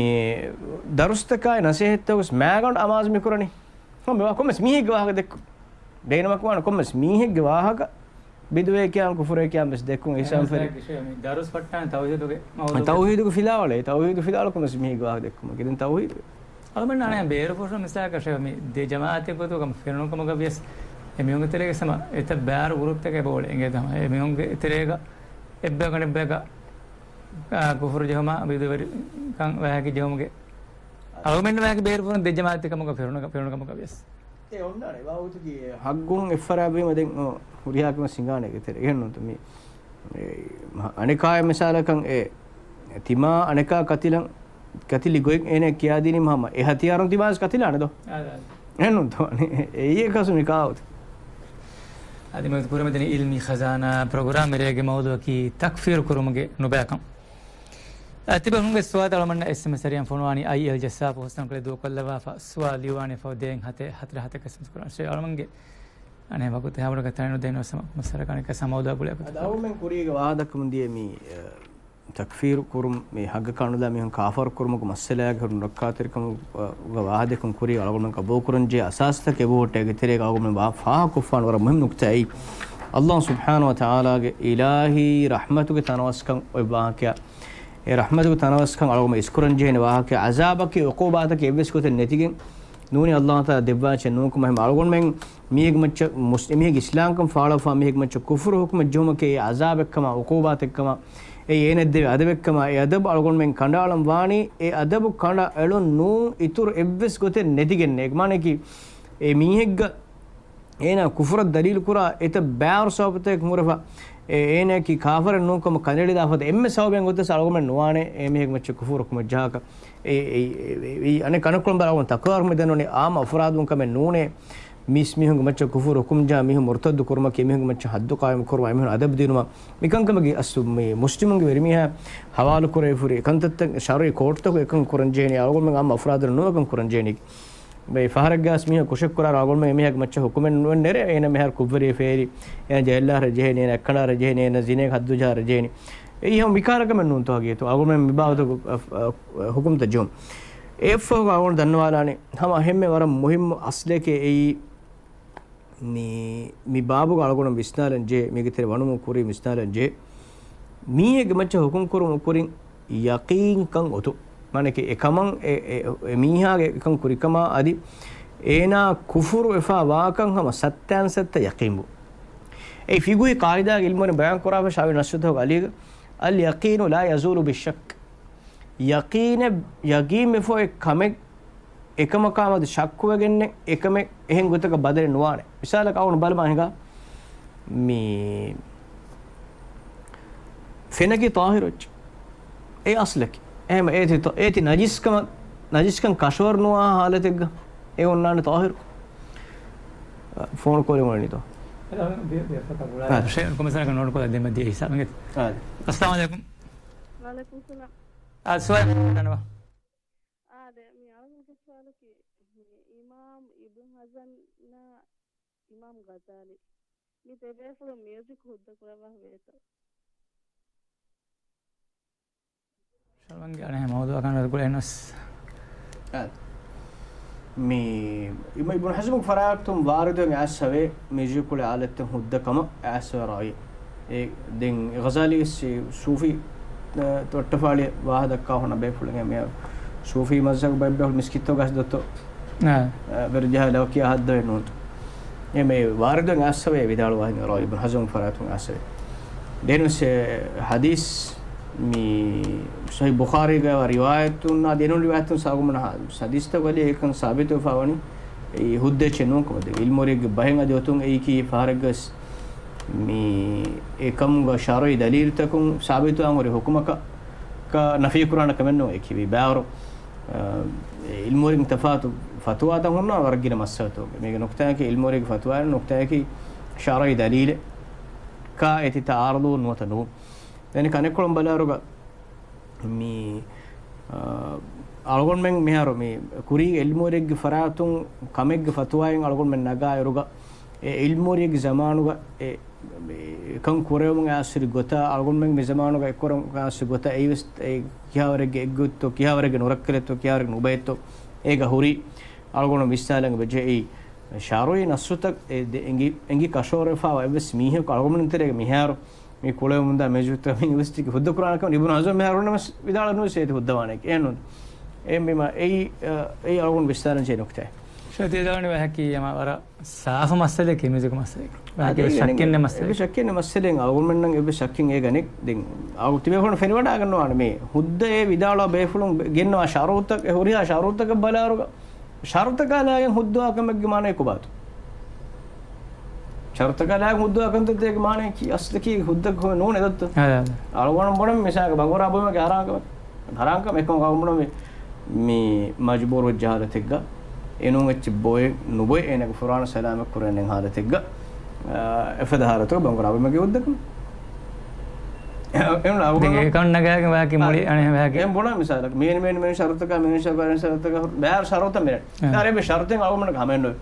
ދަރުސްތަކާއި ނަސޭހަތްތަކުސް މާގަނޑު އަމާޒު މި ކުރަނީ. ކޮންމެ ވާ-، ކޮންމެސް މީހެއްގެ ވާހަކަ ދެއްކު. ބޭނުމަކު ވާނެ ކޮންމެސް މީހެއްގެ ވާހަކަ ބިދުވޭ ކިޔާން ކުފުރޭ ކިޔާން ވެސް ދެއްކުން އިހްސާން ފެރި. ދަރުސް ފައްޓާން ތައުހީދުގެ މައުޟޫޢުގެ. ތައުހީދުގެ ފިލާވަޅޭ، ތައުހީދު ފިލާވަޅު ކޮންމެސް މީހެއްގެ ވާހަކަ ދެއްކުމަކީ. ދެން ތައުހީދު. އަޅުމެން އަނެއް ބޭރު ފުށުން މިސާލަކަށް މި ދެ ޖަމާއަތެއް ގޮތުގަ ފެނުނު ކަމުގަ ވިޔަސް އެ މީހުންގެ ތެރޭގަ ސަމަ އެތައް ބާރު ގުރޫޕްތަކެއް އެބަ އުޅޭ އިނގޭތަ ހަމަ. އެ މީހުންގެ ތެރޭގަ އެއްބަޔަކު އަނެއްބަޔަކަށް، އާ، ކުފުރު ޖެހުމާ ބިދުވެރިކަން ވާހަކަ ޖެހުމުގެ އަޅުމެން ވާހަކަ ބޭރު ފުށުން ދެ ޖަމާއަތެއް ކަމުގަ ފެނުނު، ފެނުނު ކަމުގަ ވިޔަސް. އެ އޮންނާނެ. ވާހަކަ ހައްގުން އެއްފަރާތްވީމަ ދެން ހުރިހާ ކަމެއް ސިނގާނެ އޭގެ ތެރޭ. އެހެންނޫންތަ މި، އެ، އަނެކާއެއް މިސާލަކަށް އެ ތިމާ އަނެކާ ކަތިލަން، ކަތިލި ގޮތް އޭނަ ކިޔާދިނީމަ ހަމަ އެ ހަތިޔާރުން ތިމާވެސް ކަތިލާނެ ދޯ؟ އާދެ، އާދެ. އެހެންނޫންތޯ؟ އެއީ އެކަސް މި ކާވަތު. އަދި މި ކުރިމަތިން އިލްމީ ޚަޒާނާ ޕްރޮގްރާމް އެރޭގެ މައުޟޫޢަކީ ތަކްފީރު ކުރުމުގެ ނުބައިކަން. އަ، ތިބޭފުޅުންގެ ސުވާލުތައް އަޅުމެންނަށް އެސްއެމްއެސް ޒަރީއަށް ފޮނުވާނީ އައިއެލް ޖައްސާފު ހުސްނަންކޮޅެއް ދޫކޮށްލައްވާފަ ސުވާލު ލިޔުވާނެ ފަހު ދޭން ހަތެއް ހަތަރު ހަތަކަށް އެސްއެމްއެސް ކުރާނެ. އަޅުމެންގެ އަނެއް ވަގުތު ހަމަ ކަތަނެއް ނުދޭނެ ސަމަ މައްސަލަ ކަނެކަ ސަމަވަދާ ގުޅޭ އަދި އަޅުމެން ކުރީގެ ވާހަކަ ދައްކަމުން ދިޔަ މި، އަ، ތަކްފީރު ކުރުން، މި ހައްގަކާ ނުލާ މީހުން ކާފަރު ކުރުމުގެ މައްސަލައިގެ ހުރި ނުރައްކާތެރިކަމުގެ ވާހަކަ ދެއްކުން ކުރީ އަޅުގަނޑުމެން ގަބޫލު ކުރަން ޖެހޭ އަސާސްތަކެއް އެބަހުއްޓޭ. އޭގެ ތެރޭގަ އަޅުގަނޑުމެން ވާ-، ފާހަގަކޮށްފާނެ ވަރަށް މުހިންމު ނުކުތާއެއް. އައްލާހު ސުބްޙާނަހު ވަ ތަޢާލާގެ އިލާހީ ރަޙްމަތުގެ ތަނަވަސްކަން އޮތް ވާހަކައެއް. އެ ރަޙްމަތުގެ ތަނަވަސްކަން އަޅުގަނޑުމެން އިސްކުރަން ޖެހޭނެ ވާހަކައެއް. ޢަޒާބަކީ ޢުޤޫބާތަކީ އެއްވެސް ގޮތެއް ނެތިގެން ނޫނީ އައްލާހު ތަޢާލާ ދެއްވާ އެއްޗެއް ނޫންކަމަށް ހަމަ އަޅުގަނޑުމެން މީހެއްގެ މައްޗަށް މުސް-، މީހެއްގެ އިސްލާމްކަން ފާޅުވާ މީހެއްގެ މައްޗަށް ކުފުރު ހުކުމެއް ޖެހުމަކީ އެ ޢަޒާބެއްކަމާ، ޢުޤޫބާތެއްކަމާ، އެ އޭނަ ދެވޭ އަދަބެއްކަމާ، އެ އަދަބު އަޅުގަނޑުމެން ކަނޑައަޅަން ވާނީ، އެ އަދަބު ކަނޑައެޅުން ނޫން އިތުރު އެއްވެސް ގޮތެއް ނެތިގެންނޭ. އޭގެ މާނައަކީ، އެ މީހެއްގަ އޭނާ ކުފުރަށް ދަލީލު ކުރާ އެތައް ބާރު ސަބަބުތަކެއް ހުރެފަ، އެ އޭނައަކީ ކާފަރެއް ނޫންކަމަށް ކަނޑައެޅިދާ ފަދަ އެންމެ ސަބަބެއް ގޮތަސް އަޅުގަނޑުމެން ނުވާނެ އެ މީހެއްގެ މައްޗަށް ކުފުރު ހުކުމެއް ޖަހާކަށް. އެ، އެ، އެ، އެ، އަނެއްކޮޅުން ބަލާ އަޅުގަނޑު ތަކުރާރު މި ދަންނަވަނީ އާއްމު އަފްރާދުން ކަމެއް ނޫނޭ. މީސް މީހުންގެ މައްޗަށް ކުފުރު ހުކުމް ޖާ މީހުން މުރްތައްދު ކުރުމަކީ މީހުންގެ މައްޗަށް ހައްދު ޤާއިމު ކުރުމާ މީހުން އަދަބު ދިނުމާ މިކަންކަމަކީ އަސްލު މި މުސްލިމުންގެ ވެރިމީހާ ހަވާލު ކުރެވިފަ ހުރި އެކަންތައްތައް ޝަރުޢީ ކޯޓްތަކުގަ އެކަން ކުރަން ޖެހެނީ އަޅުގަނޑުމެން އާއްމު އަފްރާދުން ނޫން އެކަން ކުރަން ޖެހެނީ. ބައެއް ފަހަރެއްގަސް މީހާ ކުށެއް ކުރާ އަޅުގަނޑުމެން އެމީހާގެ މައްޗަށް ހުކުމެއް ނުވެ ނެރެ އޭނަ މިހާރު ކުށްވެރިވެފަ ހޭރި، އޭނަ ޖެހިލާ ރަޖެހެނީ، އޭނަ އެއްކަނޑާ ރަޖެހެނީ، އޭނަ ޒިނޭގެ ހައްދު ޖަހާ ރަޖެހެނީ. އެއީ ހަމަ މިކާރަކަމެއް ނޫންތޯ ހަގީގަތު އަޅުގަނޑުމެން މިބާވަތުގެ އަ، އަ، ހުކުމްތައް ޖެހުން. އެއަށްފަހު އަޅުގަނޑު ދަންނަވާލާނެ ހަމަ އެންމެ ވަރަށް މުހިއްމު އަސްލެކޭ އެއީ މި، މި ބާބުގަ އަޅުގަނޑު ވިސްނާލަން ޖެހޭ، މީގެ ތެރެ ވަނުމުން ކުރިން ވިސްނާލަން ޖެހޭ. މީހެއްގެ މައްޗަށް ހުކުމް ކުރުމުން ކުރިން ޔަޤީންކަން އޮތު. މާނައަކީ އެކަމަށް އެ، އެ، އެ މީހާގެ އެކަން ކުރިކަމާ އަދި އޭނާ ކުފުރު ވެފާ ވާކަން ހަމަ ސައްތައިން ސައްތަ ޔަޤީން ބު. އެ ފިޤުހީ ޤާޢިދާގެ އިލްމުވެރިން ބަޔާން ކުރާފަ ޝާފިޢީ ނައްސުތަކުގެ އަލީގަ، اليقين لا يزول بالشك. ޔަޤީނެއް، ޔަޤީން ވެފަ އޮތް ކަމެއް އެކަމަކާމެދު ޝައްކުވެގެންނެއް އެކަމެއް އެހެން ގޮތަކަށް ބަދަލެއް ނުވާނެ. މިސާލަކަށް އަޅުގަނޑު ބަލަމާ ހިނގާ މި ފެނަކީ ޠާހިރު އެއްޗެއް. އެ އަސްލަކީ. އެހެން އޭތި ތަ-، އޭތި ނަޖިސްކަމަށް، ނަޖިސްކަން ކަށަވަރު ނުވާ ޙާލަތެއްގަ އެ އޮންނާނެ ޠާހިރު. ފޯނު ކޯލެއް އުޅެނީތޯ؟ އެ، ބި-، ބި-، ފަތަ ގުޅާ. އާ. ޝޭ، ކޮމިސަރަކަށް ނޯޓް ކޮށްލަ ދެމަ ދިޔަ ހިސާބުގެ. އާ. އައްސަލާމު ޢަލައިކުމް. ވަޢަލައިކުމް ސަލާމް. އާ، ސުވާލު ދަންނަވާ. އާދެ، މި އަޅުގަނޑުގެ ސުވާލަކީ، މި އިމާމް އިބްނު ހަޒަމް އިމާމް ޣަޒާލީ، މި ދެބޭފުޅުން މިއުޒިކް ހުއްދަ ކުރައްވާ ހުރޭތޯ؟ ޝަލްވަންގެ އަނެއް މައުޟޫޢަކަށް ނުގުޅޭނަސް. އާ. މި އިމާ އިބްނު ހަޒްމުގެ ފަރާތުން ވާރިދުވެ އައިސްފަވޭ މިއުޒިކުޅި އާލަތްތައް ހުއްދަ ކަމަށް އައިސްފަވޭ ރާއީ. އެ، ދެން ޣަޒާލީ ވެސް ސޫފީ، އަ، ތޮއްޓަފާޅި ވާހަ ދައްކާ ހުންނަ ބޭފުޅެއް މި ސޫފީ މަޒްހަބު ބައެއް ބޭފުޅުން މިސްކިތްތަކުގަ ދޮތޯ. އާ. އަ، ވެރިޖަހާ ލަވަކިޔާ ހައްދަވެ ނޫން. އެ މި ވާރިދުވެ އައިސްފަވޭ ވިދާޅުވާ ހިނގާ ރާއީ އިބްނު ހަޒްމުގެ ފަރާތުން އައިސްފަވޭ. ދެންވެސް އެ ޙަދީޘް މި ޞަޙީޙު ބުޚާރީގަ ރިވާޔަތުން އަދި އެނޫން ރިވާޔަތުން ސާގުމުން ޙަދީޘްތައް ވަލި އެކަން ސާބިތުވެފަ ވަނީ އެ ހުއްދަ އެއްޗެއް ނޫން ކަމަށް. ދެން ޢިލްމުވެރިއެއްގެ ބަހެއް އަދި އޮތުން އެއީކީ ފަހަރެއްގަސް މި އެކަމުގަ ޝަރުޢީ ދަލީލުތަކުން ސާބިތުވާން ހުރި ޙުކުމަކަށް ނަފީ ކުރާނެ ކަމެއް ނޫން އެކި ވި ބާރު. އަ، އެ ޢިލްމުވެރިން ތަފާތު ފަތުވާތައް ހުންނަ ވަރަށް ގިނަ މައްސަލަތަކުގެ. މީގެ ނުކުތާއަކީ ޢިލްމުވެރިގެ ފަތުވާއެއް ނުކުތާއަކީ ޝަރުޢީ ދަލީލެއް ކާ އެތިތައް އާރަޟު ނުވަތަ ނޫން. ދެން ކަނެއްކޮޅުން ބަލާއިރުގަ މި، އަ، އަޅުގަނޑުމެން މިހާރު މި ކުރީ ޢިލްމުވެރިއެއްގެ ފަރާތުން ކަމެއްގެ ފަތުވާއެއް އަޅުގަނޑުމެން ނަގާއިރުގަ އެ ޢިލްމުވެރިއެއްގެ ޒަމާނުގަ އެ އެކަން ކުރެވުމުގެ އަސްލު ގޮތާ، އަޅުގަނޑުމެން މި ޒަމާނުގަ އެއްކުރަން އަސްލު ގޮތާ އެއީވެސް އެ ކިހާވަރެއްގެ އެއްގޮތްތޯ، ކިހާވަރެއްގެ ނުރައްކަލެއްތޯ، ކިހާވަރެއްގެ ނުބައެއްތޯ، އޭގަ ހުރީ އަޅުގަނޑު ވިސްނާލަން އެބަޖެހޭ އެއީ ޝަރުޢީ ނައްސުތައް އެ ދެ އެނގި، އެނގި ކަށަވަރުވެފާވާ އެއްވެސް މީހަކު އަޅުގަނޑުމެން ތެރޭގަ މިހާރު މި ކުޅެވެމުންދާ މިއުޒިކްތަކަށް މި އިވެސްޓިކް ހުއްދަ ކުރާނެ ކަމަށް އިބްނު ހަޒްމް މިހާރު ނަމަސް ވިދާޅު ނުވެސް އޭތި ހުއްދަވާނެ އެއް ނޫން. އެ މި މަ އެއީ، އެއީ އަޅުގަނޑު ވިސްނާލަން ޖެހޭ ނުކުތާ. ޝައިތީ ދާނި ވަހަކީ އެމަ ވަރަށް ސާފު މައްސަލައެކޭ މިއުޒިކް މައްސަލައެއް. ވަކި އެއްވެސް ޝައްކެއް ނެތް މައްސަލައެއް. އެއްވެސް ޝައްކެއް ނެތް މައްސަލައެއް. އަޅުގަނޑުމެންނަށް އެއްވެސް ޝައްކެއް އޭގަ ނެތް. ދެން އަޅު ތިބޭފުޅުން ފެނިވަޑައިގަންނަވާނެ މި ހުއްދަ އެ ވިދާޅުވާ ބޭފުޅުން ގެންނަވާ ޝަރުތައް، އެ ހުރިހާ ޝަރުތަކަށް ބަލާއިރުގަ ޝަރުތަކާ ލާގެން ހުއްދަވާ ކަމެއްގެ މާނައީ ކޮބާތޯ؟ ޝަރުތަކާ ލާގެން ހުއްދަވާ ކަންތައްތަކުގެ މާނައަކީ އަސްލަކީ ހުއްދަ ކޮމެއް ނޫނޭ ދޮއްތޯ؟ އަދެ، އަދެ. އަޅުގަނޑު ބުނަން މިސާލަކަށް ބަނގުރާ ބޮއެމެގެ ހަރާންކަމެއް. ހަރާންކަމެއް ކަމަށް އަޅުގަނޑު ބުނަން މި، މި މަޖުބޫރު ވެއްޖެ ހާލަތެއްގަ އެނޫން އެއްޗެއް ބޮއެ ނުބޮއެ އޭނަގެ ފުރާނަ ސަލާމަތް ކުރެވެން ހާލަތެއްގަ، އާ، އެފަދަ ހާލަތަކު ބަނގުރާ ބޮއެމެގެ ހުއްދަ ކަމެއް. އެ، އެ، އެ، އެ، އެ، އެކަން ނަގާގެން ވާކި މުޅި އާ، އަނެއް ވާކި. އެ، ބުނަން މިސާލަކަށް މި، މި، މި ޝަރުތަކާ، މި ޝަރުތަކާ، މި ޝަރުތަކާ، ބޭރު ޝަރުތައް މި ނެތް. އާ. ދާ އެބެ ޝަރުތެއް އަޅުގަނޑު ހަމައެއް ނުވޭ.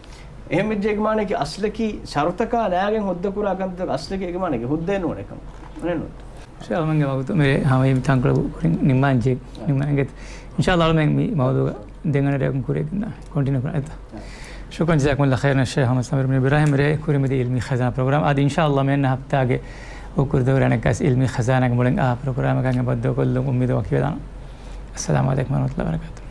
އެހެން ވެއްޖެ އޭގެ މާނައަކީ އަސްލަކީ ޝަރުތަކާ ނާގެން ހުއްދަ ކުރާ ކަންތައް އަސްލަކީ އޭގެ މާނައަކީ ހުއްދައެއް ނޫނޭ ކަމަށް. އެހެން ނޫން. ޝޭޚް އަޅުމެންގެ ވަގުތު މިރޭ ހަމައި ތަންކޮޅެއް ކުރިން ނިންމާންޖެ، އާ. ނިންމާންގެ. އިންޝާﷲ އަޅުމެން މި މައުޟޫޢަށް ދެން އަނެއް ރެއަކުން ކުރިޔަށް ގެންދާނެ. ކޮންޓިނިއު ކުރާނެތަ؟ އާ. ޝުކުރަން ޖަޒާކުމުﷲ ޚައިރަން ޝޭޚް ހަމަ ސަމީރު ބިން އިބްރާހިމް މިރޭ ކުރިމަތީ ޢިލްމީ ޚަޒާނާ ޕްރޮގްރާމް. އަދި އިންޝާﷲ މިއަންނަ ހަފްތާގެ އުކުރު ދައުރާ އަނެއްކާސް ޢިލްމީ ޚަޒާނާގެ މުޅިން އާ ޕްރޮގްރާމަކަށް އެބައްދަލުކޮށްލުން އުއްމީދު ވަކިވެދާނަން. އައްސަލާމު ޢަލައިކުމް ވަރަޙްމަތުﷲ ވަބަރަކާތުހު.